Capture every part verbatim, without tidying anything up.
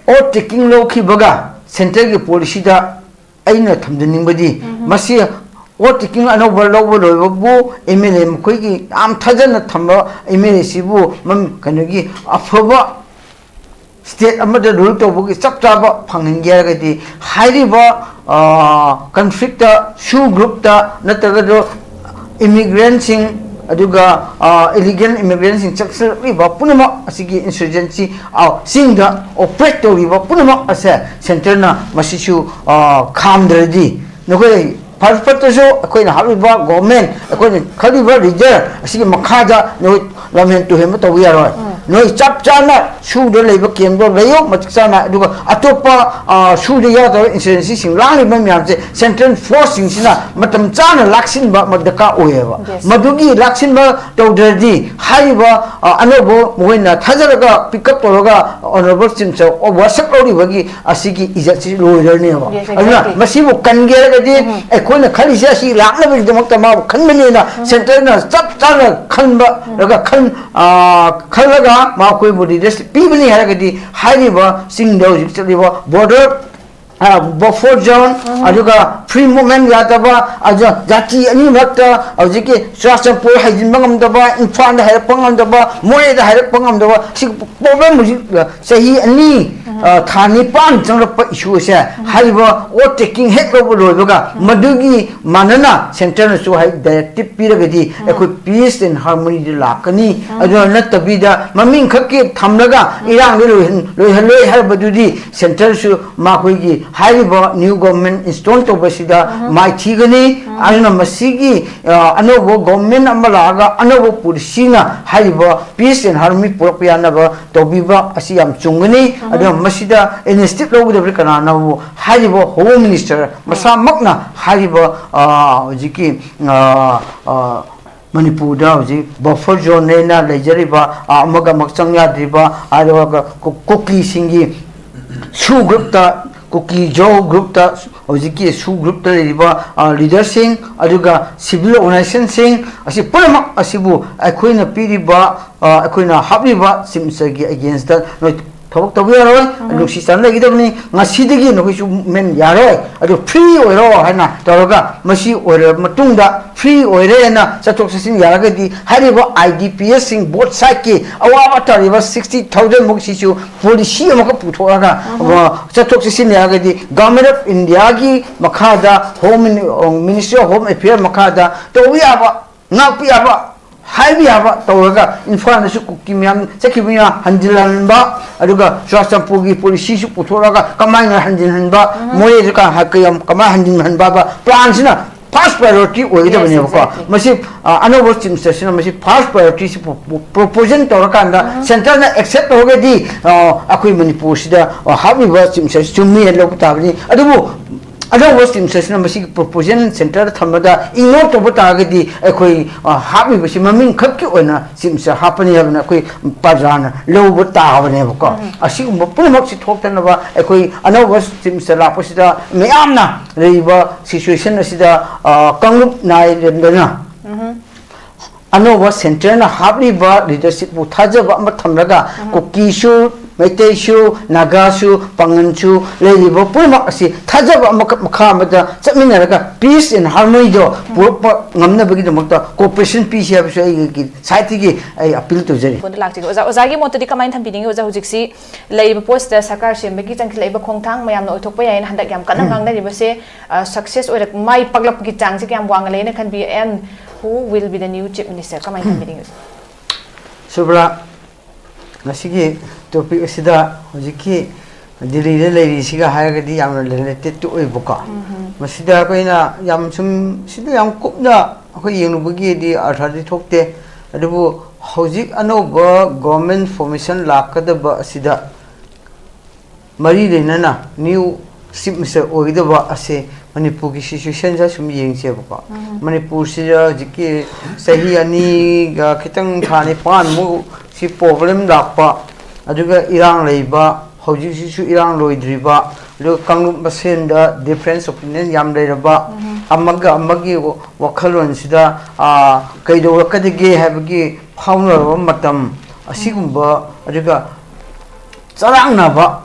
ꯑꯣꯠ taking ꯂꯧꯈꯤꯕꯒ ꯁꯦꯟꯇꯔꯒꯤ ꯄꯣꯂꯤꯁꯤꯗ ꯑꯩꯅ ꯊꯝꯖꯅꯤꯡꯕꯗꯤ, ꯃꯁꯤ ꯑꯣꯠ ꯇꯦꯀꯤꯡ ꯑꯅꯧꯕ ꯂꯧꯕ ꯂꯣꯏꯕꯕꯨ ꯑꯦꯝ ꯑꯦꯜ ꯑꯦ ꯃꯈꯣꯏꯒꯤ ꯌꯥꯝ ꯊꯥꯖꯅ ꯊꯝꯕ ꯑꯦꯝ ꯑꯦꯜ ꯑꯦꯁꯤꯕꯨ ꯀꯩꯅꯣꯒꯤ ꯑꯐꯕ ꯁ꯭ꯇꯦꯠ ꯑꯃꯗ ꯔꯨꯜ ꯇꯧꯕꯒꯤ ꯆꯞ ꯆꯥꯕ ꯐꯪꯍꯟꯒꯦ ꯍꯥꯏꯔꯒꯗꯤ, ꯍꯥꯏꯔꯤꯕ ꯀꯟꯐ꯭ꯂꯤꯛꯇ ꯁꯨ ꯒ꯭ꯔꯨꯞꯇ ꯅꯠꯇ꯭ꯔꯒꯁꯨ ꯏꯃꯤꯒ꯭ꯔꯦꯟꯁꯤꯡ, ꯑꯗꯨꯒ ꯏꯂꯤꯒꯦꯜ ꯏꯃꯤꯒ꯭ꯔꯦꯟꯁꯤꯡ ꯆꯪꯁꯤꯜꯂꯛꯂꯤꯕ ꯄꯨꯝꯅꯃꯛ ꯑꯁꯤꯒꯤ ꯏꯟꯁꯔꯖꯦꯟꯁꯤ ꯆꯤꯡꯗ ꯑꯣꯄꯔꯦꯠ ꯇꯧꯔꯤꯕ ꯄꯨꯝꯅꯃꯛ ꯑꯁꯦ ꯁꯦꯟꯇꯔꯅ ꯃꯁꯤꯁꯨ ꯈꯥꯝꯗ꯭ꯔꯗꯤ, ꯅꯈꯣꯏ ꯐꯔ ꯐꯠꯇ꯭ꯔꯁꯨ ꯑꯩꯈꯣꯏꯅ ꯍꯥꯞꯂꯤꯕ ꯒꯣꯔꯃꯦꯟ, ꯑꯩꯈꯣꯏꯅ ꯈꯜꯂꯤꯕ ꯂꯤꯗꯔ ꯑꯁꯤꯒꯤ ꯃꯈꯥꯗ ꯅꯈꯣꯏ ꯂꯝꯍꯦꯟ ꯇꯨꯍꯦꯟꯕ ꯇꯧꯕ ꯌꯥꯔꯣꯏ꯫ ꯅꯣꯏ ꯆꯞ ꯆꯥꯅ ꯁꯨꯗ ꯂꯩꯕ ꯀꯦꯝꯗꯣ ꯂꯩꯌꯣ ꯃꯇꯤꯛ ꯆꯥꯅ, ꯑꯗꯨꯒ ꯑꯇꯣꯞꯄ ꯁꯨꯗ ꯌꯥꯎꯗꯕ ꯏꯟꯁꯨꯔꯦꯟꯁꯤꯁꯤꯡ ꯂꯥꯡꯂꯤꯕ ꯃꯌꯥꯝꯁꯦ ꯁꯦꯟꯇ꯭ꯔꯦꯜ ꯐꯣꯔꯁꯁꯤꯡꯁꯤꯅ ꯃꯇꯝ ꯆꯥꯅ ꯂꯥꯛꯁꯤꯟꯕ ꯑꯃ ꯗꯔꯀꯥꯔ ꯑꯣꯏꯌꯦꯕ꯫ ꯃꯗꯨꯒꯤ ꯂꯥꯛꯁꯤꯟꯕ ꯇꯧꯗ꯭ꯔꯗꯤ ꯍꯥꯏꯔꯤꯕ ꯑꯅꯧꯕ ꯃꯈꯣꯏꯅ ꯊꯥꯖꯔꯒ ꯄꯤꯛ ꯑꯞ ꯇꯧꯔꯒ ꯑꯣꯅꯔꯦꯕꯜ ꯆꯤꯐ ꯃꯤꯅꯤꯁꯇꯔ ꯋꯥꯁꯛ ꯂꯧꯔꯤꯕꯒꯤ ꯑꯁꯤꯒꯤ ꯏꯖꯠꯁꯤ ꯂꯣꯏꯔꯅꯦꯕ꯫ ꯑꯗꯨꯅ ꯃꯁꯤꯕꯨ ꯀꯟꯒꯦ ꯍꯥꯏꯔꯒꯗꯤ ꯑꯩꯈꯣꯏꯅ ꯈꯜꯂꯤꯁꯦ ꯑꯁꯤ ꯂꯥꯛꯅꯕꯒꯤꯗꯃꯛꯇ ꯃꯥꯕꯨ ꯈꯟꯕꯅꯦꯅ ꯁꯦꯟꯇꯔꯅ ꯆꯞ ꯆꯥꯅ ꯈꯟꯕ ꯈꯜꯂꯒ ꯃꯈꯣꯏꯕꯨ ꯂꯤꯗꯔꯁꯤꯞ ꯄꯤꯕꯅꯤ ꯍꯥꯏꯔꯒꯗꯤ ꯍꯥꯏꯔꯤꯕ ꯆꯤꯡꯗ ꯍꯧꯖꯤꯛ ꯆꯠꯂꯤꯕ ꯕꯣꯔꯗꯔ ꯕꯐꯔ ꯖꯣꯟ, ꯑꯗꯨꯒ ꯐ꯭ꯔꯤ ꯃꯨꯞꯃꯦꯟ ꯌꯥꯗꯕ, ꯑꯗꯨ ꯖꯥꯇꯤ ꯑꯅꯤ ꯃꯔꯛꯇ ꯍꯧꯖꯤꯛꯀꯤ ꯆꯨꯔꯥꯆꯥꯟꯄꯨꯔ ꯍꯩꯖꯤꯟꯕ ꯉꯝꯗꯕ, ꯏꯝꯐꯥꯜꯗ ꯍꯥꯏꯔꯛꯄ ꯉꯝꯗꯕ, ꯃꯣꯔꯦꯗ ꯍꯥꯏꯔꯛꯄ ꯉꯝꯗꯕ, ꯁꯤ ꯄ꯭ꯔꯣꯕ꯭ꯂꯦꯝ ꯍꯧꯖꯤꯛ ꯆꯍꯤ ꯑꯅꯤ ꯊꯥ ꯅꯤꯄꯥꯟ ꯆꯪꯂꯛꯄ ꯏꯁꯨ ꯑꯁꯦ ꯍꯥꯏꯔꯤꯕ ꯑꯣꯠ ꯇꯦꯀꯤꯡ ꯍꯦꯛ ꯂꯧꯕ ꯂꯣꯏꯕꯒ ꯃꯗꯨꯒꯤ ꯃꯥꯟꯅꯅ ꯁꯦꯟꯇꯔꯅꯁꯨ ꯍꯥꯏ ꯗꯥꯏꯔꯦꯛꯇꯤꯞ ꯄꯤꯔꯒꯗꯤ ꯑꯩꯈꯣꯏ ꯄꯤꯁ ꯑꯦꯟ ꯍꯥꯔꯃꯣꯅꯤꯗ ꯂꯥꯛꯀꯅꯤ꯫ ꯑꯗꯨꯅ ꯅꯠꯇꯕꯤꯗ ꯃꯃꯤꯡ ꯈꯛꯀꯤ ꯊꯝꯂꯒ ꯏꯔꯥꯡꯗꯤ ꯂꯣꯏꯍꯜꯂꯣꯏ ꯍꯥꯏꯔꯕꯗꯨꯗꯤ ꯁꯦꯟꯇꯔꯁꯨ ꯃꯈꯣꯏꯒꯤ ꯍꯥꯏꯔꯤꯕ ꯅ꯭ꯌꯨ ꯒꯣꯔꯃꯦꯟ ꯏꯟꯁꯇꯣꯜ ꯇꯧꯕꯁꯤꯗ ꯃꯥꯏꯊꯤꯒꯅꯤ꯫ ꯑꯗꯨꯅ ꯃꯁꯤꯒꯤ ꯑꯅꯧꯕ ꯒꯣꯔꯃꯦꯟ ꯑꯃ ꯂꯥꯛꯑꯒ ꯑꯅꯧꯕ ꯄꯣꯂꯤꯁꯤꯅ ꯍꯥꯏꯔꯤꯕ ꯄꯤꯁ ꯑꯦꯟ ꯍꯥꯔꯃꯣꯅꯤ ꯄꯨꯔꯛꯄ ꯌꯥꯅꯕ ꯇꯧꯕꯤꯕ ꯑꯁꯤ ꯌꯥꯝ ꯆꯨꯝꯒꯅꯤ꯫ ꯑꯗꯨꯅ ꯃꯁꯤꯗ ꯏꯅꯤꯁꯤꯌꯦꯇꯤꯚ ꯂꯧꯒꯗꯕꯗꯤ ꯀꯅꯥꯅꯣꯕꯨ ꯍꯥꯏꯔꯤꯕ ꯍꯣꯝ ꯃꯤꯅꯤꯁꯇꯔ ꯃꯁꯥꯃꯛꯅ ꯍꯥꯏꯔꯤꯕ ꯍꯧꯖꯤꯛꯀꯤ ꯃꯅꯤꯄꯨꯔꯗ ꯍꯧꯖꯤꯛ ꯕꯐꯔ ꯖꯣꯟꯅꯦꯅ ꯂꯩꯖꯔꯤꯕ ꯑꯃꯒ ꯑꯃꯒ ꯆꯪ ꯌꯥꯗ꯭ꯔꯤꯕ, ꯑꯗꯨꯒ ꯀꯨꯀꯤꯁꯤꯡꯒꯤ ꯁꯨ ꯒ꯭ꯔꯨꯞꯇ, ꯀꯨꯀꯤ ꯖꯣ ꯒ꯭ꯔꯨꯞꯇ, ꯍꯧꯖꯤꯛꯀꯤ ꯁꯨ ꯒ꯭ꯔꯨꯞꯇ ꯂꯩꯔꯤꯕ ꯂꯤꯗꯔꯁꯤꯡ, ꯑꯗꯨꯒ ꯁꯤꯚꯤꯜ ꯑꯣꯔꯒꯅꯥꯏꯖꯦꯁꯟꯁꯤꯡ ꯑꯁꯤ ꯄꯨꯝꯅꯃꯛ ꯑꯁꯤꯕꯨ ꯑꯩꯈꯣꯏꯅ ꯄꯤꯔꯤꯕ, ꯑꯩꯈꯣꯏꯅ ꯍꯥꯞꯂꯤꯕ ꯆꯤꯐ ꯃꯤꯅꯤꯁꯇꯔꯒꯤ ꯑꯦꯒꯦꯟꯁꯇ ꯅꯣꯏ ꯊꯕꯛ ꯇꯧꯕ ꯌꯥꯔꯣꯏ, ꯅꯨꯡꯁꯤ ꯆꯥꯟꯅ ꯂꯩꯒꯗꯕꯅꯤ, ꯉꯁꯤꯗꯒꯤ ꯅꯈꯣꯏꯁꯨ ꯃꯦꯟ ꯌꯥꯔꯣꯏ, ꯑꯗꯨ ꯐ꯭ꯔꯤ ꯑꯣꯏꯔꯣ ꯍꯥꯏꯅ ꯇꯧꯔꯒ, ꯃꯁꯤ ꯑꯣꯏꯔꯕ ꯃꯇꯨꯡꯗ ꯐ꯭ꯔꯤ ꯑꯣꯏꯔꯦꯅ ꯆꯠꯊꯣꯛ ꯆꯠꯁꯤꯟ ꯌꯥꯔꯒꯗꯤ, ꯍꯥꯏꯔꯤꯕ ꯑꯥꯏ ꯗꯤ ꯄꯤ ꯑꯦꯁꯁꯤꯡ ꯕꯣꯠ ꯁꯥꯏꯠꯀꯤ ꯑꯋꯥꯕ ꯇꯥꯔꯤꯕ ꯁꯤꯛꯁꯇꯤ ꯊꯥꯎꯖꯟꯃꯨꯛꯁꯤꯁꯨ ꯄꯣꯂꯤꯁꯤ ꯑꯃꯈꯛ ꯄꯨꯊꯣꯛꯑꯒ, ꯑ, ꯆꯠꯊꯣꯛ ꯆꯠꯁꯤꯟ ꯌꯥꯔꯒꯗꯤ, ꯒꯚꯔꯟꯃꯦꯟꯠ ꯑꯣꯐ ꯏꯟꯗꯤꯌꯥꯒꯤ ꯃꯈꯥꯗ, home mini-, ministry of home affair ꯃꯈꯥꯗ ꯇꯧꯕ ꯌꯥꯕ, ꯉꯥꯛꯄ ꯌꯥꯕ, ꯍꯥꯏꯕ ꯌꯥꯕ ꯇꯧꯔꯒ ꯏꯝꯐꯥꯜꯗꯁꯨ ꯀꯨꯀꯤ ꯃꯌꯥꯝ ꯆꯠꯈꯤꯕ ꯃꯌꯥꯝ ꯍꯟꯖꯤꯜꯍꯟꯕ, ꯑꯗꯨꯒ ꯆꯨꯔꯥꯆꯥꯟꯄꯨꯔꯒꯤ ꯄꯣꯂꯤꯁꯤꯁꯨ ꯄꯨꯊꯣꯛꯂꯒ ꯀꯃꯥꯏꯅ ꯍꯟꯖꯤꯜꯍꯟꯕ, ꯃꯣꯔꯦꯗ ꯀ-, ꯀ-, ꯀꯃꯥꯏꯅ ꯍꯟꯖꯤꯜꯍꯟꯕ ꯍꯥꯏꯕ ꯄ꯭ꯂꯥꯟꯁꯤꯅ ꯐꯥꯔꯁ ꯄ꯭ꯔꯥꯏꯌꯣꯔꯤꯇꯤ ꯑꯣꯏꯒꯗꯕꯅꯦꯕꯀꯣ꯫ Yes, exactly. ꯃꯁꯤ, ꯑ, ꯑꯅꯧꯕ ꯆꯤꯐ ꯃꯤꯅꯤꯁꯇꯔꯁꯤꯅ ꯃꯁꯤ ꯐꯥꯔꯁ ꯄ꯭ꯔꯥꯏꯌꯣꯔꯤꯇꯤꯁꯤ ꯄ꯭ꯔꯣ-, ꯄ꯭ꯔꯣ-, ꯄ꯭ꯔꯣꯄꯣꯖꯦꯜ ꯇꯧꯔꯀꯥꯟꯗ, ꯁꯦꯟꯇꯔꯅ ꯑꯦꯛꯁꯦꯞ ꯇꯧꯔꯒꯗꯤ, ꯑ, ꯑꯩꯈꯣꯏ ꯃꯅꯤꯄꯨꯔꯁꯤꯗ, ꯑ, ꯍꯥꯞꯂꯤꯕ ꯆꯤꯐ ꯃꯤꯅꯤꯁꯇꯔꯁꯤ ꯆꯨꯝꯃꯤ ꯍꯥꯏꯅ ꯂꯧꯕ ꯇꯥꯕꯅꯤ꯫ ꯑꯗꯨꯕꯨ ꯑꯅꯧꯕ ꯆꯤꯐ ꯃꯤꯅꯤꯁꯇꯔꯁꯤꯅ ꯃꯁꯤꯒꯤ ꯄ꯭ꯔꯣꯄꯣꯖꯦꯜ ꯁꯦꯟꯇꯔꯗ ꯊꯝꯕꯗ ꯏꯒꯅꯣꯔ ꯇꯧꯕ ꯇꯥꯔꯒꯗꯤ, ꯑꯩꯈꯣꯏ, ꯑ, ꯍꯥꯞꯂꯤꯕꯁꯤ ꯃꯃꯤꯡ ꯈꯛꯀꯤ ꯑꯣꯏꯅ ꯆꯤꯐ ꯃꯤꯅꯤꯁꯇꯔ ꯍꯥꯞꯄꯅꯤ ꯍꯥꯏꯕꯅ ꯑꯩꯈꯣꯏ ꯄ꯭ꯔꯖꯥꯅ ꯂꯧꯕ ꯇꯥꯕꯅꯦꯕꯀꯣ꯫ ꯑꯁꯤꯒꯨꯝꯕ ꯄꯨꯝꯅꯃꯛꯁꯤ ꯊꯣꯛꯇꯅꯕ ꯑꯩꯈꯣꯏ ꯑꯅꯧꯕ ꯆꯤꯐ ꯃꯤꯅꯤꯁꯇꯔ ꯂꯥꯛꯄꯁꯤꯗ ꯃꯌꯥꯝꯅ ꯂꯩꯔꯤꯕ ꯁꯤꯆꯨꯋꯦꯁꯟ ꯑꯁꯤꯗ, ꯑ, ꯀꯥꯡꯂꯨꯞ ꯅꯥꯏꯗꯅ ꯑꯅꯧꯕ ꯁꯦꯟꯇꯔꯅ ꯍꯥꯞꯂꯤꯕ ꯂꯤꯗꯔꯁꯤꯞꯄꯨ ꯊꯥꯖꯕ ꯑꯃ ꯊꯝꯂꯒ, ꯀꯨꯀꯤꯁꯨ, ꯃꯩꯇꯩꯁꯨ, ꯅꯥꯒꯥꯁꯨ, ꯄꯥꯉꯟꯁꯨ, ꯂꯩꯔꯤꯕ ꯄꯨꯝꯅꯃꯛ ꯑꯁꯤ ꯊꯥꯖꯕ ꯑꯃꯈꯛ ꯃꯈꯥ ꯑꯃꯗ ꯆꯠꯃꯤꯟꯅꯔꯒ peace and harmony ꯗꯣ ꯄꯨꯔꯛꯄ ꯉꯝꯅꯕꯒꯤꯗꯃꯛꯇ cooperation ꯄꯤꯁꯤ ꯍꯥꯏꯕꯁꯨ ꯑꯩꯒꯤ ꯁꯥꯏꯠꯇꯒꯤ ꯑꯩ ꯑꯄꯤꯜ ꯇꯧꯖꯔꯤ꯫ ꯐꯣꯟꯗ ꯂꯥꯛꯆꯒꯦ꯫ ꯑꯣꯖꯥ, ꯑꯣꯖꯥꯒꯤ ꯃꯣꯠꯇꯗꯤ ꯀꯃꯥꯏꯅ ꯊꯝꯕꯤꯅꯤꯡꯉꯤ? ꯑꯣꯖꯥ, ꯍꯧꯖꯤꯛꯁꯤ ꯂꯩꯔꯤꯕ ꯄꯣꯠꯁꯤꯗ ꯁꯔꯀꯥꯔ ꯁꯦꯝꯕꯒꯤ ꯆꯪꯁꯤꯜꯂꯛꯏꯕ ꯈꯣꯡꯊꯥꯡ ꯃꯌꯥꯝꯅ ꯑꯣꯏꯊꯣꯛꯄ ꯌꯥꯏꯅ ꯍꯟꯗꯛ ꯌꯥꯝ ꯀꯟꯅ ꯉꯥꯡꯅꯔꯤꯕꯁꯦ, ꯑ, ꯁꯛꯁꯦꯁ ꯑꯣꯏꯔꯛ-, ꯃꯥꯏ ꯄꯥꯛꯂꯛꯄꯒꯤ ꯆꯥꯡꯁꯦ ꯀꯌꯥꯝ ꯋꯥꯡꯅ ꯂꯩꯅ ꯈꯟꯕꯤ? And who will be the new chief minister? ꯀꯃꯥꯏꯅ ꯊꯝꯕꯤꯅꯤꯡꯉꯤ? ꯁꯨꯕ꯭ꯔꯥ, ꯉꯁꯤꯒꯤ ꯇꯣꯄꯤꯛ ꯑꯁꯤꯗ ꯍꯧꯖꯤꯛꯀꯤ ꯗꯤꯜꯂꯤꯗ ꯂꯩꯔꯤꯁꯤꯒ ꯍꯥꯏꯔꯒꯗꯤ ꯌꯥꯝꯅ ꯔꯤꯂꯦꯇꯦꯠ ꯑꯣꯏꯕꯀꯣ꯫ ꯃꯁꯤꯗ ꯑꯩꯈꯣꯏꯅ ꯌꯥꯝ ꯁꯨꯝ, ꯁꯤꯗ ꯌꯥꯝ ꯀꯨꯞꯅ ꯑꯩꯈꯣꯏ ꯌꯦꯡꯂꯨꯕꯒꯤꯗꯤ ꯑꯔꯊꯗꯤ ꯊꯣꯛꯇꯦ꯫ ꯑꯗꯨꯕꯨ ꯍꯧꯖꯤꯛ ꯑꯅꯧꯕ ꯒꯣꯔꯃꯦꯟ ꯐꯣꯔꯃꯦꯁꯟ ꯂꯥꯛꯀꯗꯕ ꯑꯁꯤꯗ ꯃꯔꯤ ꯂꯩꯅꯅ ꯅ꯭ꯌꯨ ꯆꯤꯐ ꯃꯤꯅꯤꯁꯇꯔ ꯑꯣꯏꯒꯗꯕ ꯑꯁꯦ ꯃꯅꯤꯄꯨꯔꯒꯤ ꯁꯤꯆꯨꯋꯦꯁꯟꯁꯦ ꯁꯨꯝ ꯌꯦꯡꯁꯦꯕꯀꯣ꯫ ꯃꯅꯤꯄꯨꯔꯁꯤꯗ ꯍꯧꯖꯤꯛꯀꯤ ꯆꯍꯤ ꯑꯅꯤꯒ ꯈꯤꯇꯪ, ꯊꯥ ꯅꯤꯄꯥꯟꯃꯨꯛ ꯁꯤ ꯄ꯭ꯔꯣꯕ꯭ꯂꯦꯝ ꯂꯥꯛꯄ, ꯑꯗꯨꯒ ꯏꯔꯥꯡ ꯂꯩꯕ, ꯍꯧꯖꯤꯛꯁꯤꯁꯨ ꯏꯔꯥꯡ ꯂꯣꯏꯗ꯭ꯔꯤꯕ, ꯑꯗꯨꯒ ꯀꯥꯡꯂꯨꯞ ꯃꯁꯦꯟꯗ ꯗꯤꯐ꯭ꯔꯦꯟꯁ ꯑꯣꯄꯤꯅꯤꯌꯟ ꯌꯥꯝ ꯂꯩꯔꯕ, ꯑꯃꯒ ꯑꯃꯒꯤ ꯋꯥ-, ꯋꯥꯈꯜꯂꯣꯟꯁꯤꯗ, ꯑꯥ, ꯀꯩꯗꯧꯔꯛꯀꯗꯒꯦ ꯍꯥꯏꯕꯒꯤ ꯐꯥꯎꯅꯔꯕ ꯃꯇꯝ ꯑꯁꯤꯒꯨꯝꯕ, ꯑꯗꯨꯒ ꯆꯔꯥꯡꯅꯕ,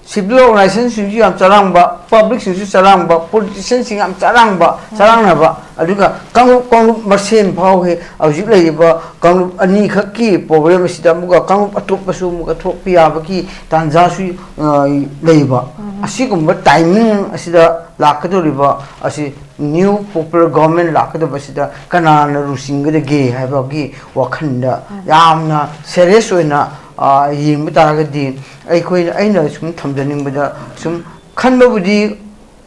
civil organizationꯁꯤꯡꯁꯨ ꯌꯥꯝ ꯆꯔꯥꯡꯕ, publicꯁꯤꯡꯁꯨ ꯆꯔꯥꯡꯕ, politicianꯁꯤꯡ ꯌꯥꯝ ꯆꯔꯥꯡꯕ, ꯆꯔꯥꯡꯅꯕ, ꯑꯗꯨꯒ ꯀꯥꯡꯂꯨꯞ ꯀꯥꯡꯂꯨꯞ ꯃꯁꯦꯟ ꯐꯥꯎ ꯍꯦꯛ ꯍꯧꯖꯤꯛ ꯂꯩꯔꯤꯕ ꯀꯥꯡꯂꯨꯞ ꯑꯅꯤꯈꯛꯀꯤ problem ꯑꯁꯤꯗ ꯑꯃꯨꯛꯀ ꯀꯥꯡꯂꯨꯞ ꯑꯇꯣꯞꯄꯁꯨ ꯑꯃꯨꯛꯀ ꯊꯣꯛꯄ ꯌꯥꯕꯒꯤ ꯇꯥꯟꯖꯥꯁꯨ ꯑ, ꯂꯩꯕ꯫ ꯑꯁꯤꯒꯨꯝꯕ timing ꯑꯁꯤꯗ ꯂꯥꯛꯀꯗꯧꯔꯤꯕ ꯑꯁꯤ new popular government ꯂꯥꯛꯀꯗꯕꯁꯤꯗ ꯀꯅꯥꯅ ꯂꯨꯆꯤꯡꯒꯗꯒꯦ ꯍꯥꯏꯕꯒꯤ ꯋꯥꯈꯜꯗ ꯌꯥꯝꯅ serious ꯑꯣꯏꯅ ꯑ, ꯌꯦꯡꯕ ꯇꯥꯔꯒꯗꯤ ꯑꯩꯈꯣꯏꯅ, ꯑꯩꯅ ꯁꯨꯝ ꯊꯝꯖꯅꯤꯡꯕꯗ, ꯁꯨꯝ ꯈꯟꯕꯕꯨꯗꯤ